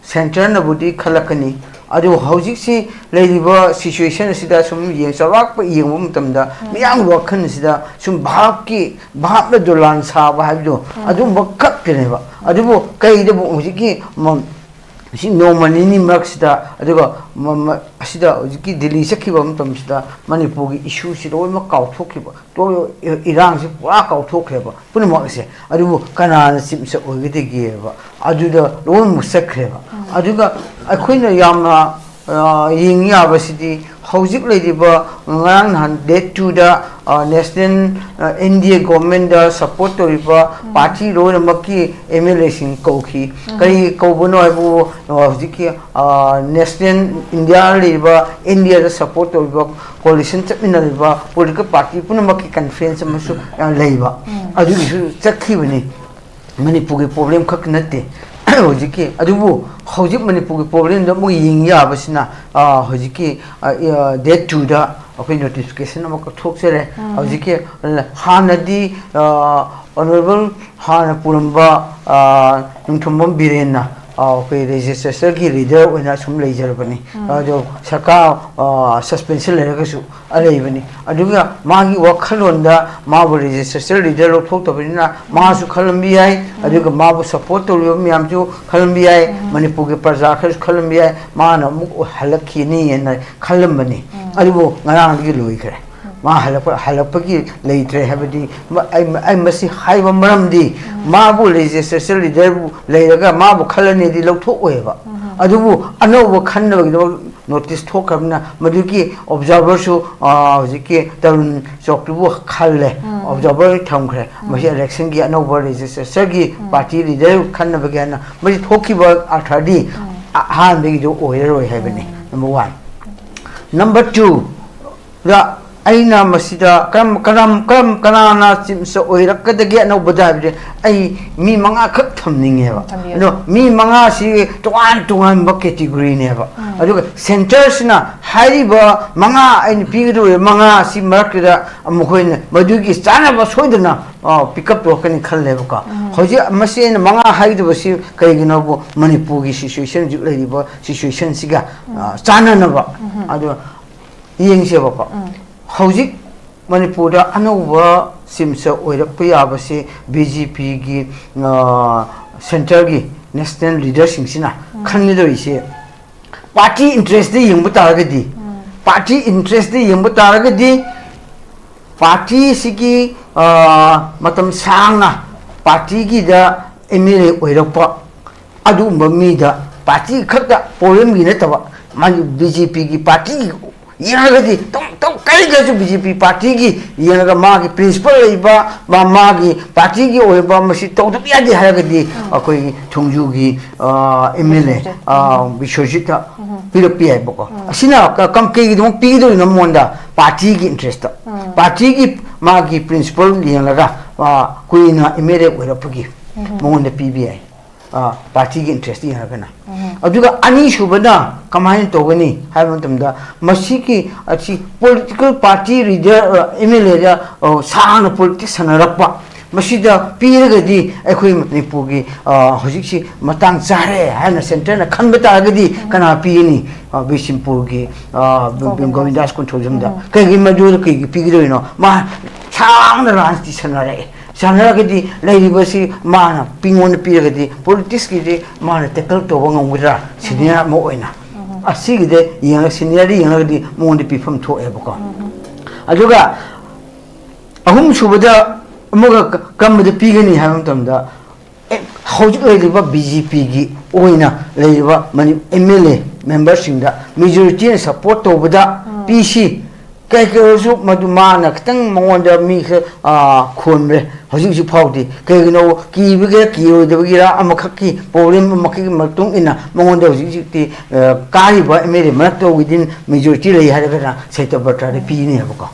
centreꯅꯕꯨꯗꯤ ꯈꯜꯂꯛꯀꯅꯤ, ꯑꯗꯨꯕꯨ ꯍꯧꯖꯤꯛꯁꯤ ꯂꯩꯔꯤꯕ situation ꯑꯁꯤꯗ ꯁꯨꯝ ꯌꯦꯡ, ꯆꯥꯎꯔꯥꯛꯄ ꯌꯦꯡꯕ ꯃꯇꯝꯗ ꯃꯤꯌꯥꯝꯒꯤ ꯋꯥꯈꯜꯁꯤꯗ ꯁꯨꯝ ꯚꯥꯞꯀꯤ, ꯚꯥꯞꯅ ꯗꯣꯂꯥꯟ ꯁꯥꯕ ꯍꯥꯏꯕꯗꯣ ꯑꯗꯨꯝꯕ ꯈꯛꯇꯅꯦꯕ꯫ ꯑꯗꯨꯕꯨ ꯀꯩꯗꯕꯨ ꯍꯧꯖꯤꯛꯀꯤ ꯃ-, ꯍꯧꯖꯤꯛ ꯅꯣꯡꯃ ꯅꯤꯅꯤ ꯃꯔꯛꯁꯤꯗ, ꯑꯗꯨꯒ ꯃ-, ꯃ-, ꯑꯁꯤꯗ ꯍꯧꯖꯤꯛꯀꯤ ꯗꯤꯜꯂꯤ ꯆꯠꯈꯤꯕ ꯃꯇꯝꯁꯤꯗ ꯃꯅꯤꯄꯨꯔꯒꯤ issueꯁꯤ ꯂꯣꯏꯅꯃꯛ ꯀꯥꯎꯊꯣꯛꯈꯤꯕ, ꯂꯣꯏ-, ꯏꯔꯥꯡꯁꯤ ꯄꯨꯔꯥ ꯀꯥꯎꯊꯣꯛꯈ꯭ꯔꯦꯕ ꯄꯨꯝꯅꯃꯛ ꯑꯁꯦ꯫ ꯑꯗꯨꯕꯨ ꯀꯅꯥꯅ chief minister ꯑꯣꯏꯒꯗꯒꯦꯕ? ꯑꯗꯨꯗ ꯂꯣꯏꯅꯃꯛ ꯆꯠꯈ꯭ꯔꯦꯕ꯫ ꯑꯗꯨꯒ ꯑꯩꯈꯣꯏꯅ ꯌꯥꯝꯅ, ꯑ, ꯌꯦꯡ ꯌꯥꯕꯁꯤꯗꯤ ꯍꯧꯖꯤꯛ ꯂꯩꯔꯤꯕ ꯉꯔꯥꯡ ꯅꯍꯥꯟ date twoꯗ, ꯑ, national, ꯑ, NDA governmentꯗ support ꯇꯧꯔꯤꯕ party ꯂꯣꯏꯅꯃꯛꯀꯤ MLAꯁꯤꯡ ꯀꯧꯈꯤ꯫ ꯀꯔꯤ ꯀꯧꯕꯅꯣ ꯍꯥꯏꯕꯨ, ꯑ, ꯍꯧꯖꯤꯛꯀꯤ, ꯑ, national India ꯂꯩꯔꯤꯕ NDAꯗ support ꯇꯧꯔꯤꯕ coalition ꯆꯠꯃꯤꯟꯅꯔꯤꯕ political party ꯄꯨꯝꯅꯃꯛꯀꯤ conference ꯑꯃꯁꯨ, ꯑ, ꯂꯩꯕ꯫ ꯑꯗꯨꯒꯤꯁꯨ ꯆꯠꯈꯤꯕꯅꯤ꯫ ꯃꯅꯤꯄꯨꯔꯒꯤ problem ꯈꯛ ꯅꯠꯇꯦ ꯍꯧꯖꯤꯛꯀꯤ꯫ ꯑꯗꯨꯕꯨ ꯍꯧꯖꯤꯛ ꯃꯅꯤꯄꯨꯔꯒꯤ problemꯗ ꯑꯃꯨꯛ ꯌꯦꯡ ꯌꯥꯕꯁꯤꯅ, ꯑ, ꯍꯧꯖꯤꯛꯀꯤ, ꯑ, ꯑ, date twoꯗ ꯑꯩꯈꯣꯏ notification ꯑꯃꯈꯛ ꯊꯣꯛꯆꯔꯦ꯫ ꯍꯧꯖꯤꯛꯀꯤ, ꯑ, ꯍꯥꯟꯅꯗꯤ, ꯑ, honourable ꯍꯥꯟꯅ ꯄꯨꯔꯝꯕ, ꯑ, ꯅꯤꯡꯊꯧꯕꯝ ꯕꯤꯔꯦꯟꯅ, ꯑ, ꯑꯩꯈꯣꯏ legislatureꯒꯤ leader ꯑꯣꯏꯅ ꯁꯨꯝ ꯂꯩꯖꯔꯕꯅꯤ꯫ ꯑꯗꯣ ꯁꯔꯀꯥꯔ, ꯑ, suspension ꯂꯩꯔꯒꯁꯨ ꯑ, ꯂꯩꯕꯅꯤ꯫ ꯑꯗꯨꯒ ꯃꯥꯒꯤ ꯋꯥꯈꯜꯂꯣꯟꯗ ꯃꯥꯕꯨ legislature leader ꯂꯧꯊꯣꯛꯇꯕꯅꯤꯅ ꯃꯥꯁꯨ ꯈꯜꯂꯝꯕ ꯌꯥꯏ, ꯑꯗꯨꯒ ꯃꯥꯕꯨ support ꯇꯧꯔꯤꯕ ꯃꯌꯥꯝꯁꯨ ꯈꯜꯂꯝꯕ ꯌꯥꯏ, ꯃꯅꯤꯄꯨꯔꯒꯤ ꯄ꯭ꯔꯖꯥ ꯈꯔꯁꯨ ꯈꯜꯂꯝꯕ ꯌꯥꯏ, ꯃꯥꯅ ꯑꯃꯨꯛ ꯍꯜꯂꯛꯈꯤꯅꯤꯅ ꯈꯜꯂꯝꯕꯅꯤ꯫ ꯑꯗꯨꯕꯨ ꯉꯔꯥꯡꯗꯒꯤ ꯂꯣꯏꯈ꯭ꯔꯦ꯫ ꯃꯥ ꯍꯜꯂꯛꯄ, ꯍꯜꯂꯛꯄꯒꯤ ꯂꯩꯇ꯭ꯔꯦ ꯍꯥꯏꯕꯗꯤ, ꯃ-, ꯑꯩ, ꯑꯩ ꯃꯁꯤ ꯍꯥꯏꯕ ꯃꯔꯝꯗꯤ, ꯃꯥꯕꯨ legislature leaderꯕꯨ ꯂꯩꯔꯒ ꯃꯥꯕꯨ ꯈꯜꯂꯅꯤꯗꯤ ꯂꯧꯊꯣꯛꯑꯣꯏꯕ꯫ ꯑꯗꯨꯕꯨ ꯑꯅꯧꯕ ꯈꯟꯅꯕꯒꯤꯗꯃꯛ ꯅꯣꯇꯤꯁ ꯊꯣꯛꯈ꯭ꯔꯕꯅꯤꯅ ꯃꯗꯨꯒꯤ ꯑꯣꯕꯖꯥꯔꯚꯔꯁꯨ ꯍꯧꯖꯤꯛꯀꯤ ꯇꯔꯨꯟ ꯆꯣꯛꯇꯨꯕꯨ ꯈꯜꯂꯦ, ꯑꯣꯕꯖꯥꯔꯚꯔ ꯊꯝꯈ꯭ꯔꯦ꯫ ꯃꯁꯤ ꯏꯂꯦꯛꯁꯟꯒꯤ ꯑꯅꯧꯕ ꯂꯦꯖꯤꯁꯂꯦꯆꯔꯒꯤ ꯄꯥꯔꯇꯤ ꯂꯤꯗꯔ ꯈꯟꯅꯕꯒꯤ ꯍꯥꯏꯅ ꯃꯁꯤ ꯊꯣꯛꯈꯤꯕ ꯑꯥꯔꯊꯗꯤ ꯑꯍꯥꯟꯕꯒꯤꯗꯨ ꯑꯣꯏꯔꯔꯣꯏ ꯍꯥꯏꯕꯅꯤ꯫ Number one. ꯅꯝꯕꯔ ꯇꯨꯗ ꯑꯩꯅ ꯃꯁꯤꯗ ꯀꯔꯝ ꯀꯔꯝ ꯀꯔꯝ ꯀꯅꯥꯅ ꯆꯤꯞꯁ ꯑꯣꯏꯔꯛꯀꯗꯒꯦ ꯑꯅꯧꯕꯗ ꯍꯥꯏꯕꯗꯤ ꯑꯩ ꯃꯤ ꯃꯉꯥꯈꯛ ꯊꯝꯅꯤꯡꯉꯦꯕ꯫ ꯊꯝꯕꯤꯌꯨ꯫ ꯑꯗꯣ ꯃꯤ ꯃꯉꯥꯁꯤ ꯇꯣꯉꯥꯟ ꯇꯣꯉꯥꯟꯕ ꯀꯦꯇꯤꯒꯣꯔꯤꯅꯦꯕ꯫ ꯑꯗꯨꯒ ꯁꯦꯟꯇꯔꯁꯤꯅ ꯍꯥꯏꯔꯤꯕ ꯃꯉꯥ ꯑꯩꯅ ꯄꯤꯒꯗꯧꯔꯤꯕ ꯃꯉꯥ ꯑꯁꯤ ꯃꯔꯛꯇꯨꯗ ꯃꯈꯣꯏꯅ ꯃꯗꯨꯒꯤ ꯆꯥꯅꯕ ꯁꯣꯏꯗꯅ ꯄꯤꯛ ꯑꯞ ꯇꯧꯔꯛꯀꯅꯤ ꯈꯜꯂꯦꯕꯀꯣ꯫ ꯍꯧꯖꯤꯛ ꯃꯁꯤ ꯑꯩꯅ ꯃꯉꯥ ꯍꯥꯏꯒꯗꯕꯁꯤ ꯀꯔꯤꯒꯤꯅꯣꯕꯨ ꯃꯅꯤꯄꯨꯔꯒꯤ ꯁꯤꯆꯨꯋꯦꯁꯟ ꯍꯧꯖꯤꯛ ꯂꯩꯔꯤꯕ ꯁꯤꯆꯨꯋꯦꯁꯟꯁꯤꯒ ꯆꯥꯟꯅꯅꯕ꯫ ꯑꯗꯣ ꯌꯦꯡꯁꯦꯕꯀꯣ꯫ ꯍꯧꯖꯤꯛ ꯃꯅꯤꯄꯨꯔꯗ ꯑꯅꯧꯕ ꯆꯤꯞꯁ ꯑꯣꯏꯔꯛꯄ ꯌꯥꯕꯁꯦ ꯕꯤ ꯖꯦ ꯄꯤꯒꯤ ꯁꯦꯟꯇꯔꯒꯤ ꯅꯦꯁꯅꯦꯜ ꯂꯤꯗꯔꯁꯤꯡꯁꯤꯅ ꯈꯟꯒꯗꯧꯔꯤꯁꯦ ꯄꯥꯔꯇꯤ ꯏꯟꯇꯔꯦꯁꯇ ꯌꯦꯡꯕ ꯇꯥꯔꯒꯗꯤ, ꯄꯥꯔꯇꯤ ꯏꯟꯇꯔꯦꯁꯇ ꯌꯦꯡꯕ ꯇꯥꯔꯒꯗꯤ ꯄꯥꯔꯇꯤꯁꯤꯒꯤ ꯃꯇꯝ ꯁꯥꯡꯅ ꯄꯥꯔꯇꯤꯒꯤꯗ ꯑꯦꯝ ꯑꯦꯜ ꯑꯦ ꯑꯣꯏꯔꯛꯄ ꯑꯗꯨꯒꯨꯝꯕ ꯃꯤꯗ ꯄꯥꯔꯇꯤ ꯈꯛꯇ ꯄ꯭ꯔꯣꯕ꯭ꯂꯦꯝꯒꯤ ꯅꯠꯇꯕ ꯃꯥꯒꯤ ꯕꯤ ꯖꯦ ꯄꯤꯒꯤ ꯄꯥꯔꯇꯤ ꯌꯦꯡꯉꯒꯗꯤ ꯀꯔꯤꯒꯁꯨ ꯕꯤ ꯖꯦ ꯄꯤ ꯄꯥꯔꯇꯤꯒꯤ ꯌꯦꯡꯉꯒ ꯃꯥꯒꯤ ꯄ꯭ꯔꯤꯟꯁꯤꯄꯜ ꯂꯩꯕ ꯃꯥꯒꯤ ꯄꯥꯔꯇꯤꯒꯤ ꯑꯣꯏꯕ ꯃꯁꯤ ꯇꯧꯗꯕ ꯌꯥꯗꯦ ꯍꯥꯏꯔꯒꯗꯤ ꯑꯩꯈꯣꯏꯒꯤ ꯊꯣꯡꯖꯨꯒꯤ ꯑꯦꯝ ꯑꯦꯜ ꯑꯦ ꯕꯤꯁ꯭ꯋꯖꯤꯠꯇ ꯄꯤꯔꯛꯄ ꯌꯥꯏꯕꯀꯣ꯫ ꯑꯁꯤꯅ ꯀꯩꯒꯤꯗꯃꯛ ꯄꯤꯒꯗꯧꯔꯤꯅꯣ ꯃꯉꯣꯟꯗ? ꯄꯥꯔꯇꯤꯒꯤ ꯏꯟꯇꯔꯦꯁꯇ, ꯄꯥꯔꯇꯤꯒꯤ ꯃꯥꯒꯤ ꯄ꯭ꯔꯤꯟꯁꯤꯄꯜ ꯌꯦꯡꯂꯒ ꯀꯨꯏꯅ ꯑꯦꯝ ꯑꯦꯜ ꯑꯦ ꯑꯣꯏꯔꯛꯄꯒꯤ ꯃꯉꯣꯟꯗ ꯄꯤꯕ ꯌꯥꯏ꯫ ꯄꯥꯔꯇꯤꯒꯤ ꯏꯟꯇꯔꯦꯁꯇ ꯌꯦꯡꯉꯒꯅ꯫ ꯑꯗꯨꯒ ꯑꯅꯤꯁꯨꯕꯅ ꯀꯃꯥꯏꯅ ꯇꯧꯒꯅꯤ ꯍꯥꯏꯕ ꯃꯇꯝꯗ ꯃꯁꯤꯒꯤ ꯑꯁꯤ political party leader M L ꯑꯦꯗ ꯁꯥꯡꯅ ꯄꯣꯂꯤꯇꯤꯛꯁ ꯁꯥꯟꯅꯔꯛꯄ ꯃꯁꯤꯗ ꯄꯤꯔꯒꯗꯤ ꯑꯩꯈꯣꯏ ꯃꯅꯤꯄꯨꯔꯒꯤ ꯍꯧꯖꯤꯛꯁꯤ ꯃꯇꯥꯡ ꯆꯥꯔꯦ ꯍꯥꯏꯅ ꯁꯦꯟꯇꯔꯅ ꯈꯟꯕ ꯇꯥꯔꯒꯗꯤ ꯀꯅꯥ ꯄꯤꯒꯅꯤ? ꯕꯤꯁꯦꯝꯄꯨꯔꯒꯤ ꯒꯣꯕꯤꯟꯗꯥꯁ ꯀꯣꯟꯊꯧꯖꯝꯗ꯫ ꯀꯩꯒꯤ ꯃꯗꯨꯗ ꯀꯩꯒꯤ ꯄꯤꯒꯗꯣꯏꯅꯣ? ꯃꯥ ꯁꯥꯡꯅ ꯔꯥꯖꯅꯤꯇꯤ ꯁꯥꯟꯅꯔꯛꯑꯦ꯫ ꯁꯥꯟꯅꯔꯒꯗꯤ ꯂꯩꯔꯤꯕꯁꯤ ꯃꯥꯅ ꯄꯤꯉꯣꯟꯗ ꯄꯤꯔꯒꯗꯤ ꯄꯣꯂꯤꯇꯤꯛꯁꯀꯤꯗꯤ ꯃꯥꯅ ꯇꯦꯀꯜ ꯇꯧꯕ ꯉꯝꯒꯗ꯭ꯔꯥ? ꯁꯤꯅꯤꯌꯔ ꯑꯃ ꯑꯣꯏꯅ ꯑꯁꯤꯒꯤꯗ ꯌꯦꯡꯉ ꯁꯤꯅꯤꯌꯔꯗ ꯌꯦꯡꯉꯒꯗꯤ ꯃꯉꯣꯟꯗ ꯄꯤꯐꯝ ꯊꯣꯛꯑꯦꯕꯀꯣ꯫ ꯑꯗꯨꯒ ꯑꯍꯨꯝꯁꯨꯕꯗ ꯑꯃꯒ ꯀ- ꯀꯔꯝꯕꯗ ꯄꯤꯒꯅꯤ ꯍꯥꯏꯕ ꯃꯇꯝꯗ ꯑꯦ, ꯍꯧꯖꯤꯛ ꯂꯩꯔꯤꯕ ꯕꯤ ꯖꯦ ꯄꯤꯒꯤ ꯑꯣꯏꯅ ꯂꯩꯔꯤꯕ ꯃꯅꯤ-, ꯑꯦꯝ ꯑꯦꯜ ꯑꯦ ꯃꯦꯝꯕꯔꯁꯤꯡꯗ ꯃꯦꯖꯣꯔꯤꯇꯤꯅ ꯁꯄꯣꯔꯠ ꯇꯧꯕꯗ ꯄꯤꯁꯤ꯫ ꯀꯩ ꯀꯩ ꯑꯣꯏꯔꯁꯨ ꯃꯗꯨ ꯃꯥꯅ ꯈꯤꯇꯪ ꯃꯉꯣꯟꯗ ꯃꯤ ꯈꯔ, ꯑ, ꯈꯣꯟꯕ꯭ꯔꯦ ꯍꯧꯖꯤꯛ ꯍꯧꯖꯤꯛ ꯐꯥꯎꯗꯤ꯫ ꯀꯩꯒꯤꯅꯣ, ꯀꯤꯕꯒꯤꯔ ꯀꯤꯔꯣꯏꯗꯕꯒꯤꯔ ꯑꯃꯈꯛꯀꯤ ꯄ꯭ꯔꯣꯕ꯭ꯂꯦꯝ ꯑꯃꯈꯛꯀꯤ ꯃꯇꯨꯡ ꯏꯟꯅ ꯃꯉꯣꯟꯗ ꯍꯧꯖꯤꯛ ꯍꯧꯖꯤꯛꯇꯤ, ꯑ, ꯀꯥꯔꯤꯕ ꯑꯦꯝ ꯑꯦꯜ ꯑꯦ ꯃꯔꯛꯇ ꯋꯤꯗꯤꯟ ꯃꯦꯖꯣꯔꯤꯇꯤ ꯂꯩ ꯍꯥꯏꯔꯒꯅ ꯁꯇ꯭ꯌꯕ꯭ꯔꯇꯗ ꯄꯤꯅꯦꯕꯀꯣ,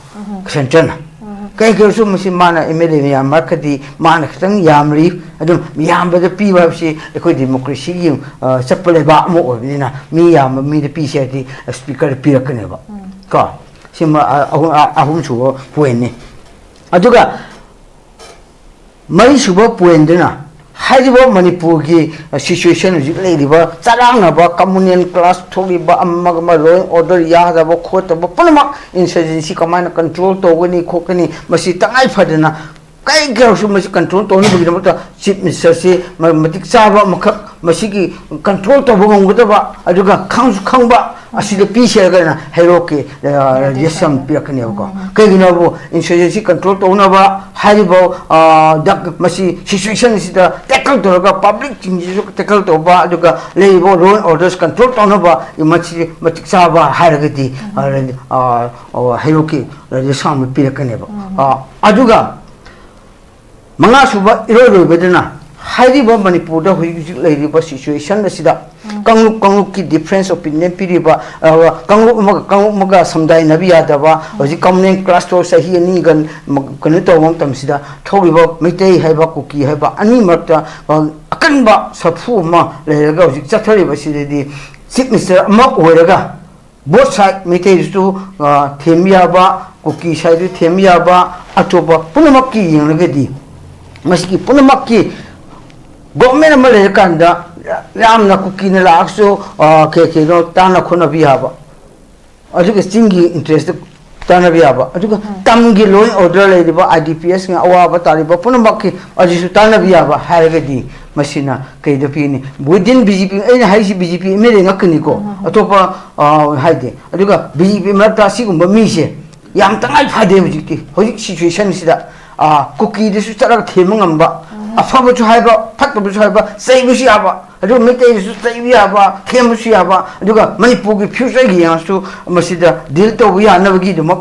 ꯁꯦꯟꯇꯔꯅ꯫ ꯀꯩ ꯀꯩ ꯑꯣꯏꯔꯁꯨ ꯃꯁꯤ ꯃꯥꯅ ꯑꯦꯝ ꯑꯦꯜ ꯑꯦ ꯃꯌꯥꯝ ꯃꯔꯛꯇꯗꯤ ꯃꯥꯅ ꯈꯤꯇꯪ ꯌꯥꯝꯔꯤ꯫ ꯑꯗꯨꯝ ꯌꯥꯝꯕꯗ ꯄꯤꯕ ꯍꯥꯏꯕꯁꯤ ꯑꯩꯈꯣꯏ ꯗꯦꯃꯣꯀ꯭ꯔꯦꯁꯤꯒꯤ, ꯑ, ꯆꯠꯄ ꯂꯩꯕꯥꯛ ꯑꯃ ꯑꯣꯏꯕꯅꯤꯅ ꯃꯤ ꯌꯥꯝꯕ ꯃꯤꯗ ꯄꯤꯁꯦ ꯍꯥꯏꯔꯗꯤ ꯁ꯭ꯄꯤꯀꯔꯗ ꯄꯤꯔꯛꯀꯅꯦꯕ꯫ ꯀꯣ? ꯁꯤꯃ, ꯑ, ꯑꯍꯨꯝ, ꯑ, ꯑꯍꯨꯝꯁꯨꯕ ꯄꯣꯏꯟꯅꯤ꯫ ꯑꯗꯨꯒ ꯃꯔꯤꯁꯨꯕ ꯄꯣꯏꯟꯗꯨꯅ ꯍꯥꯏꯔꯤꯕ ꯃꯅꯤꯄꯨꯔꯒꯤ ꯁꯤꯆꯨꯋꯦꯁꯟ ꯍꯧꯖꯤꯛ ꯂꯩꯔꯤꯕ ꯆꯔꯥꯡꯅꯕ, ꯀꯝꯃꯨꯅꯦꯜ ꯀ꯭ꯂꯥꯁ ꯊꯣꯛꯂꯤꯕ, ꯑꯃꯒ ꯑꯃ law and order ꯌꯥꯗꯕ ꯈꯣꯠꯇꯕ ꯄꯨꯝꯅꯃꯛ, ꯏꯟꯁꯔꯖꯦꯟꯁꯤ ꯀꯃꯥꯏꯅ ꯀꯟꯇ꯭ꯔꯣꯜ ꯇꯧꯒꯅꯤ ꯈꯣꯠꯀꯅꯤ, ꯃꯁꯤ ꯇꯉꯥꯏ ꯐꯗꯅ ꯀꯩ ꯀꯩ ꯑꯣꯏꯔꯁꯨ ꯃꯁꯤ ꯀꯟꯇ꯭ꯔꯣꯜ ꯇꯧꯅꯕꯒꯤꯗꯃꯛꯇ ꯆꯤꯐ ꯃꯤꯅꯤꯁꯇꯔꯁꯤ ꯃ-, ꯃꯇꯤꯛ ꯆꯥꯕ ꯑꯃꯈꯛ ꯃꯁꯤꯒꯤ ꯀꯟꯇ꯭ꯔꯣꯜ ꯇꯧꯕ ꯉꯝꯒꯗꯕ, ꯑꯗꯨꯒ ꯈꯪꯁꯨ ꯈꯪꯕ, ꯑꯁꯤꯗ ꯄꯤꯁꯦ ꯍꯥꯏꯔꯒꯅ ꯍꯩꯔꯣꯛꯀꯤ, ꯑ, ꯔꯦꯗꯤꯌꯦꯁꯟ ꯄꯤꯔꯛꯀꯅꯦꯕꯀꯣ꯫ ꯀꯩꯒꯤꯅꯣꯕꯨ ꯏꯟꯁꯔꯖꯦꯟꯁꯤ ꯀꯟꯇ꯭ꯔꯣꯜ ꯇꯧꯅꯕ ꯍꯥꯏꯔꯤꯕ, ꯑ, ꯗ-, ꯃꯁꯤ ꯁꯤꯆꯨꯋꯦꯁꯟ ꯑꯁꯤꯗ ꯇꯦꯀꯜ ꯇꯧꯔꯒ ꯄꯕ꯭ꯂꯤꯛꯁꯤꯡꯁꯤꯁꯨ ꯇꯦꯀꯜ ꯇꯧꯕ, ꯑꯗꯨꯒ ꯂꯩꯔꯤꯕ law and orders control ꯇꯧꯅꯕ ꯃꯁꯤ ꯃꯇꯤꯛ ꯆꯥꯕ ꯍꯥꯏꯔꯒꯗꯤ, ꯑ, ꯔꯦꯗꯤ-, ꯑ, ꯑ, ꯍꯩꯔꯣꯛꯀꯤ ꯔꯦꯗꯤꯌꯦꯁꯟ ꯄꯤꯔꯛꯀꯅꯦꯕ꯫ ꯑ, ꯑꯗꯨꯒ ꯃꯉꯥꯁꯨꯕ ꯏꯔꯣꯏ ꯂꯣꯏꯕꯗꯅ ꯍꯥꯏꯔꯤꯕ ꯃꯅꯤꯄꯨꯔꯗ ꯍꯧꯖꯤꯛ ꯍꯧꯖꯤꯛ ꯂꯩꯔꯤꯕ ꯁꯤꯆꯨꯋꯦꯁꯟ ꯑꯁꯤꯗ ꯀꯥꯡꯂꯨꯞ ꯀꯥꯡꯂꯨꯞꯀꯤ ꯗꯤꯐ꯭ꯔꯦꯟꯁ ꯑꯣꯄꯤꯅꯤꯌꯟ ꯄꯤꯔꯤꯕ, ꯑ, ꯀꯥꯡꯂꯨꯞ ꯑꯃꯒ ꯀꯥꯡꯂꯨꯞ ꯑꯃꯒ ꯁꯝꯗꯥꯏꯅꯕ ꯌꯥꯗꯕ, ꯍꯧꯖꯤꯛ ꯀꯝꯃꯨꯅꯦꯜ ꯀ꯭ꯂꯥꯁꯇꯣ ꯆꯍꯤ ꯑꯅꯤꯒ ꯃ-, ꯀꯩꯅꯣ ꯇꯧꯕ ꯃꯇꯝꯁꯤꯗ ꯊꯣꯛꯂꯤꯕ ꯃꯩꯇꯩ ꯍꯥꯏꯕ ꯀꯨꯀꯤ ꯍꯥꯏꯕ ꯑꯅꯤ ꯃꯔꯛꯇ, ꯑ, ꯑꯀꯟꯕ ꯁꯥꯐꯨ ꯑꯃ ꯂꯩꯔꯒ ꯍꯧꯖꯤꯛ ꯆꯠꯊꯔꯤꯕꯁꯤꯗꯗꯤ ꯆꯤꯐ ꯃꯤꯅꯤꯁꯇꯔ ꯑꯃ ꯑꯣꯏꯔꯒ both side ꯃꯩꯇꯩꯗꯁꯨ, ꯑ, ꯊꯦꯝꯕ ꯌꯥꯕ, ꯀꯨꯀꯤ ꯁꯥꯏꯗꯁꯨ ꯊꯦꯝꯕ ꯌꯥꯕ, ꯑꯇꯣꯞꯄ ꯄꯨꯝꯅꯃꯛꯀꯤ ꯌꯦꯡꯂꯒꯗꯤ ꯃꯁꯤꯒꯤ ꯄꯨꯝꯅꯃꯛꯀꯤ ꯒꯣꯔꯃꯦꯟ ꯑꯃ ꯂꯩꯔꯀꯥꯟꯗ ꯌꯥꯝꯅ ꯀꯨꯀꯤꯅ ꯂꯥꯛꯑꯁꯨ, ꯑ, ꯀꯩ ꯀꯩꯅꯣ ꯇꯥꯅ ꯈꯣꯠꯅꯕ ꯌꯥꯕ, ꯑꯗꯨꯒ ꯆꯤꯡꯒꯤ ꯏꯟꯇꯔꯦꯁꯇ ꯇꯥꯅꯕ ꯌꯥꯕ, ꯑꯗꯨꯒ ꯇꯝꯒꯤ law and order ꯂꯩꯔꯤꯕ, ꯑꯥꯏ ꯗꯤ ꯄꯤ ꯑꯦꯁꯅ ꯑꯋꯥꯕ ꯇꯥꯔꯤꯕ ꯄꯨꯝꯅꯃꯛꯀꯤ ꯑꯗꯨꯁꯨ ꯇꯥꯅꯕ ꯌꯥꯕ ꯍꯥꯏꯔꯒꯗꯤ ꯃꯁꯤꯅ ꯀꯩꯗ ꯄꯤꯅꯤ? Within ꯕꯤ ꯖꯦ ꯄꯤ, ꯑꯩꯅ ꯍꯥꯏꯁꯤ B J P M L A ꯉꯥꯛꯇꯅꯤꯀꯣ, ꯑꯇꯣꯞꯄ, ꯑ, ꯍꯥꯏꯗꯦ꯫ ꯑꯗꯨꯒ ꯕꯤ ꯖꯦ ꯄꯤ ꯃꯔꯛꯇ ꯑꯁꯤꯒꯨꯝꯕ ꯃꯤꯁꯦ ꯌꯥꯝ ꯇꯉꯥꯏ ꯐꯗꯦ ꯍꯧꯖꯤꯛꯇꯤ, ꯍꯧꯖꯤꯛ ꯁꯤꯆꯨꯋꯦꯁꯟꯁꯤꯗ, ꯑ, ꯀꯨꯀꯤꯗꯁꯨ ꯆꯠꯂꯒ ꯊꯦꯝꯕ ꯉꯝꯕ, ꯑꯐꯕꯁꯨ ꯍꯥꯏꯕ, ꯐꯠꯇꯕꯁꯨ ꯍꯥꯏꯕ, ꯆꯩꯕꯁꯨ ꯌꯥꯕ, ꯑꯗꯨꯒ ꯃꯩꯇꯩꯗꯁꯨ ꯆꯩꯕ ꯌꯥꯕ, ꯊꯦꯝꯕꯁꯨ ꯌꯥꯕ, ꯑꯗꯨꯒ ꯃꯅꯤꯄꯨꯔꯒꯤ future ꯒꯤ ꯌꯦꯡꯉꯁꯨ ꯃꯁꯤꯗ deal ꯇꯧꯕ ꯌꯥꯅꯕꯒꯤꯗꯃꯛ